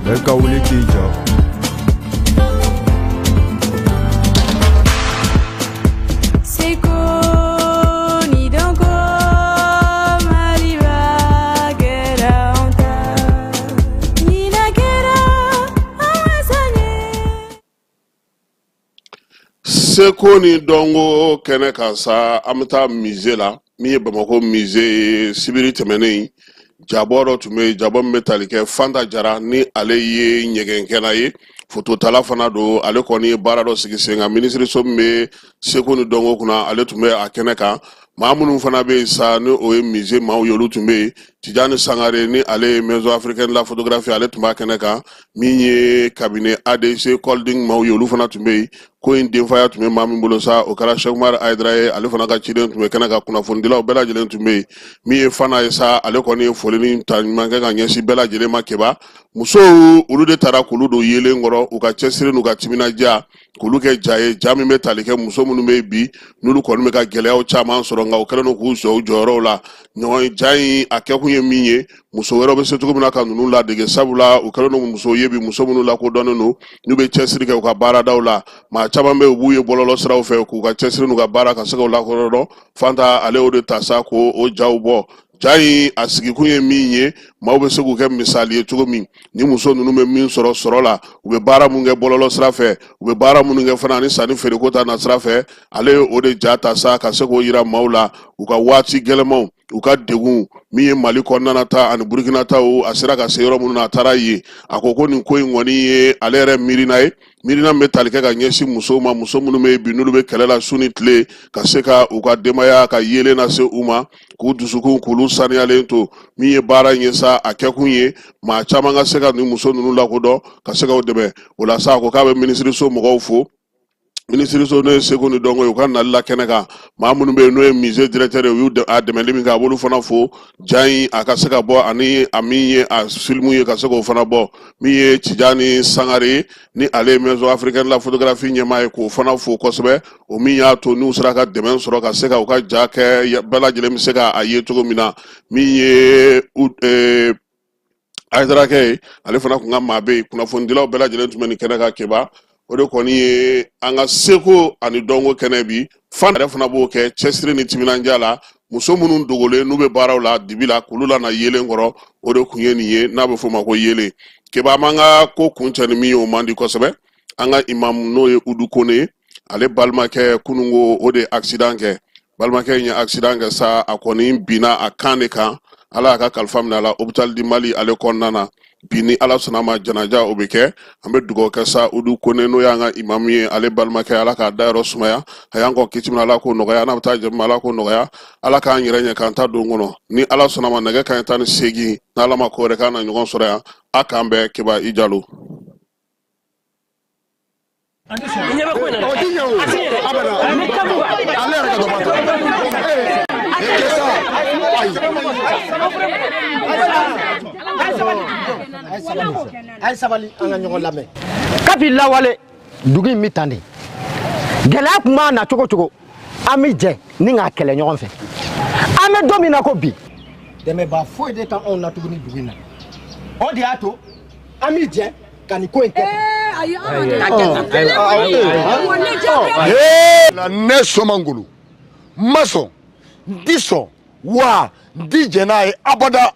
Bɛɛ ka wuli k'i jɔ. Seko ni dɔnko Maliba kɛra anw ta. Ɲinan kɛra an wasa ye. Seko ni dɔnko kɛnɛ kan sa, an bɛ taa musée la, min ye Bamakɔ musée ye. Sibiri tɛmɛnen, jabɔ dɔ tun bɛ yen, jabɔ min bɛ tali kɛ Fanta Jara, ni ale ye ɲɛgɛnkɛla ye, fototala fana don. Ale kɔni ye baara dɔ sigi sen kan minisiriso min bɛ seko ni dɔnko kunna, ale tun bɛ a kɛnɛ kan. Maa minnu fana bɛ yen sa, ni o ye musée maaw ye, olu tun bɛ yen. Tijani Sangare, ni ale ye Maison africaine de la photographie, ale tun b'a kɛnɛ kan. Min ye cabinet ADC Holding maaw ye, olu fana tun bɛ yen. Ko in denfaya tun bɛ maa min bolo sa, o kɛra Cheikh Umar Hayidara ye, ale fana ka ciden tun bɛ kɛnɛ kan. Kunnafonidilaw bɛɛ lajɛlen tun bɛ yen. Min ye Fana ye sa, ale kɔni ye foli ni ta ɲuman kɛ ka ɲɛsin bɛɛ lajɛlen ma. Keba, musow olu de taara k'olu don yeelen kɔrɔ, u ka cɛsiri n'u ka timinandiya, k'olu kɛ ja ye, ja min bɛ tali kɛ muso minnu bɛ bi, n'olu kɔni bɛ ka gɛlɛyaw caman sɔrɔ, nka u kɛlen don k'u jɔ u jɔyɔrɔw la. Ɲɔgɔn ja in a kɛkun ye min ye, muso wɛrɛw bɛ se cogo min na ka ninnu ladege, sabula u kɛlen don musow ye bi, muso minnu lakodɔnnen don, n'u bɛ cɛsiri kɛ u ka baaradaw la. Maa caman bɛ u b'u ye bɔlɔlɔ siraw fɛ k'u ka cɛsiri n'u ka baara ka se k'u lakodɔn. Fanta ale y'o de ta sa k'o o jaw bɔ. Ja in a sigikun ye min ye, maaw bɛ se k'u kɛ misali ye cogo min, ni muso ninnu bɛ min sɔrɔ sɔrɔ la, u bɛ baara mun kɛ bɔlɔlɔ sira fɛ, u bɛ baara minnu kɛ fana ani sanni feereko ta na sira fɛ. Ale ye o de ja ta sa ka se k'o yira maaw la, u ka waati gɛlɛnmanw. U ka degun min ye Mali kɔnɔna ta ani Burukina taw, a sera ka se yɔrɔ minnu na, a taara yen. A ko ko nin ko in kɔni ye ale yɛrɛ miirina ye, miirina min bɛ tali kɛ ka ɲɛsin musow ma, muso minnu bɛ bi n'olu bɛ kɛlɛ la su ni tile ka se ka u ka denbaya ka yeelen lase u ma, k'u dusukun k'olu saniyalen to. Min ye baara in ye sa, a kɛkun ye maa caman ka se ka nin muso ninnu lakodɔn, ka se ka u dɛmɛ. O la sa, a ko k'a bɛ minisiriso mɔgɔw fo, minisiriso n'o ye seko ni dɔnko ye, u ka nali la kɛnɛ kan. Maa minnu bɛ yen n'o ye musée directeur ye, u y'u a dɛmɛli min kɛ, a b'olu fana fo. Ja in a ka se ka bɔ ani a min ye a filimu ye, ka se k'o fana bɔ. Min ye Tijani Sangare ye, ni ale ye Maison africaine de la photographie ɲɛmaa ye, k'o fana fo kosɛbɛ, o min y'a to n'u sera ka dɛmɛ sɔrɔ ka se ka u ka ja kɛ, bɛɛ lajɛlen bɛ se ka a ye cogo min na. Min ye Ayidarakɛ ye, ale fana kun ka maa bɛ yen. Kunnafonidilaw bɛɛ lajɛlen tun bɛ nin kɛnɛ kan. Keba, o de kɔni ye an ka seko ani dɔnko kɛnɛ bi fan yɛrɛ fana b'o kɛ cɛsiri ni timinandiya la. Muso minnu dogolen n'u bɛ baaraw la dibi la, k'olu lana yeelen kɔrɔ, o de kun ye nin ye, n'a bɛ f'o ma ko yeelen. Keba, an b'an ka ko kuncɛ ni min ye, o man di kosɛbɛ. An ka imamu n'o ye Udu Kone ye, ale balimakɛ kunungo o de ye accident kɛ. Balimakɛ in ye accident kɛ sa, a kɔni binna a kan de kan. Ala y'a ka kalifa minɛ a la hôpital du Mali ale kɔnɔna na bi. Ni Ala sɔnna a ma, janaja o bɛ kɛ. An bɛ dugawu kɛ sa Udu Kone, n'o y'an ka imamu ye, ale balimakɛ, Ala k'a dayɔrɔ sumaya. A y'an kɔn kiti min na, Ala k'o nɔgɔya. N'a bɛ taa jɛmu, Ala k'o nɔgɔya. Ala k'an yɛrɛ ɲɛ k'an ta don kɔnɔ. Ni Ala sɔnna a ma, nɛgɛ kanɲɛ 18, n'Ala ma ko wɛrɛ k'an na ɲɔgɔn sɔrɔ yan. A k'an bɛn. Keba, i Jalo. A ye sabali, an ka ɲɔgɔn lamɛn. Kabi lawale, dugu in bɛ tan de. Gɛlɛya tun b'a na cogo cogo, an bɛ jɛ ni k'a kɛlɛ ɲɔgɔn fɛ. An bɛ don min na ko bi, dɛmɛbaa foyi de t'anw na tuguni dugu in na. O de y'a to an bɛ jɛ ka nin ko in kɛ. La ne Sɔmangolo n ma sɔn, n ti sɔn wa n ti jɛn n'a ye abada.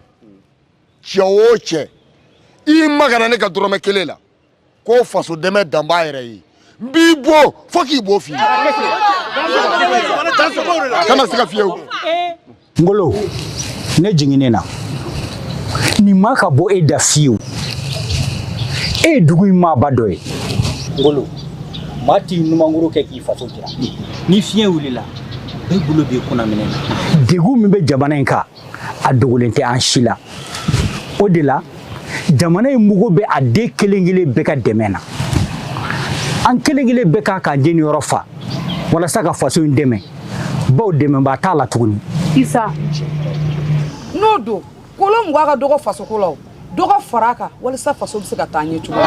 Cɛ o cɛ, i magara ne ka dɔrɔmɛ kelen la ko faso dɛmɛ dan b'a yɛrɛ ye, n b'i bon fo k'i bo fiye. Kana siga fiyewu. Ngolo, ne jiginnen na nin ma ka bɔ e da fiyewu. E ye dugu in maaba dɔ ye. Ngolo, maa t'i numankuru kɛ k'i faso jira. Ni fiɲɛ wulila, bɛɛ bolo b'i kunna minɛ na. Degun min bɛ jamana in kan, a dogolen tɛ an si la. O de la jamana in mago bɛ a den kelen kelen bɛɛ ka dɛmɛ na. An kelen kelen bɛɛ kan k'an jeniyɔrɔ fa walasa ka faso in dɛmɛ, bawo dɛmɛbaa t'a la tuguni. Isa, n'o don kolo 20 ka dɔgɔ fasoko la, o dɔ ka fara a kan walasa faso bɛ se ka taa ɲɛ cogo min.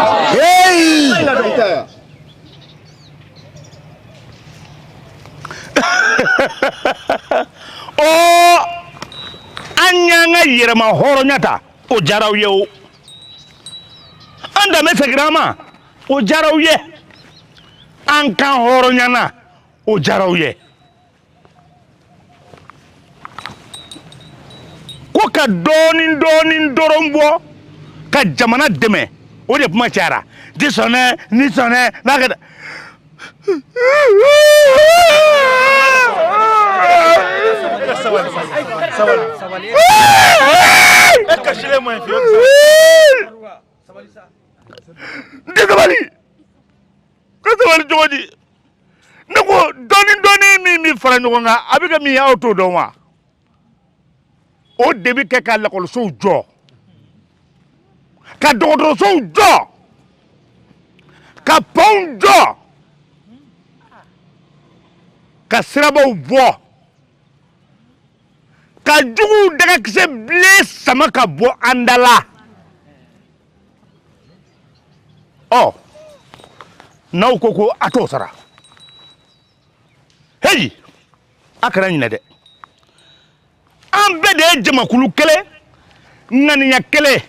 Ɔ, an y'an ka yɛrɛma hɔrɔnya ta, o diyara aw ye. O an danbe seginna an ma, o diyara aw ye. An kan hɔrɔnyana, o diyara aw ye. Ko ka dɔɔnin dɔɔnin dɔrɔn bɔ ka jamana dɛmɛ, o de kuma cayara. Ti sɔn dɛ, ni sɔn dɛ, n'a kɛ. N tɛ sabali ka sabali cogo di? Ne ko dɔɔnin dɔɔnin min bɛ fara ɲɔgɔn kan, a bɛ kɛ min ye, aw t'o dɔn wa? O de bɛ kɛ ka lakɔlisow jɔ, ka dɔgɔtɔrɔsow jɔ, ka pɔnw jɔ, ka sirabaw bɔ, ka juguw dagakisɛ bilen sama ka bɔ an da la. Ɔ, n'aw ko ko a t'o sara, heyi, a kana ɲinɛ dɛ, an bɛɛ de ye jamakulu kelen, ŋaniya kelen.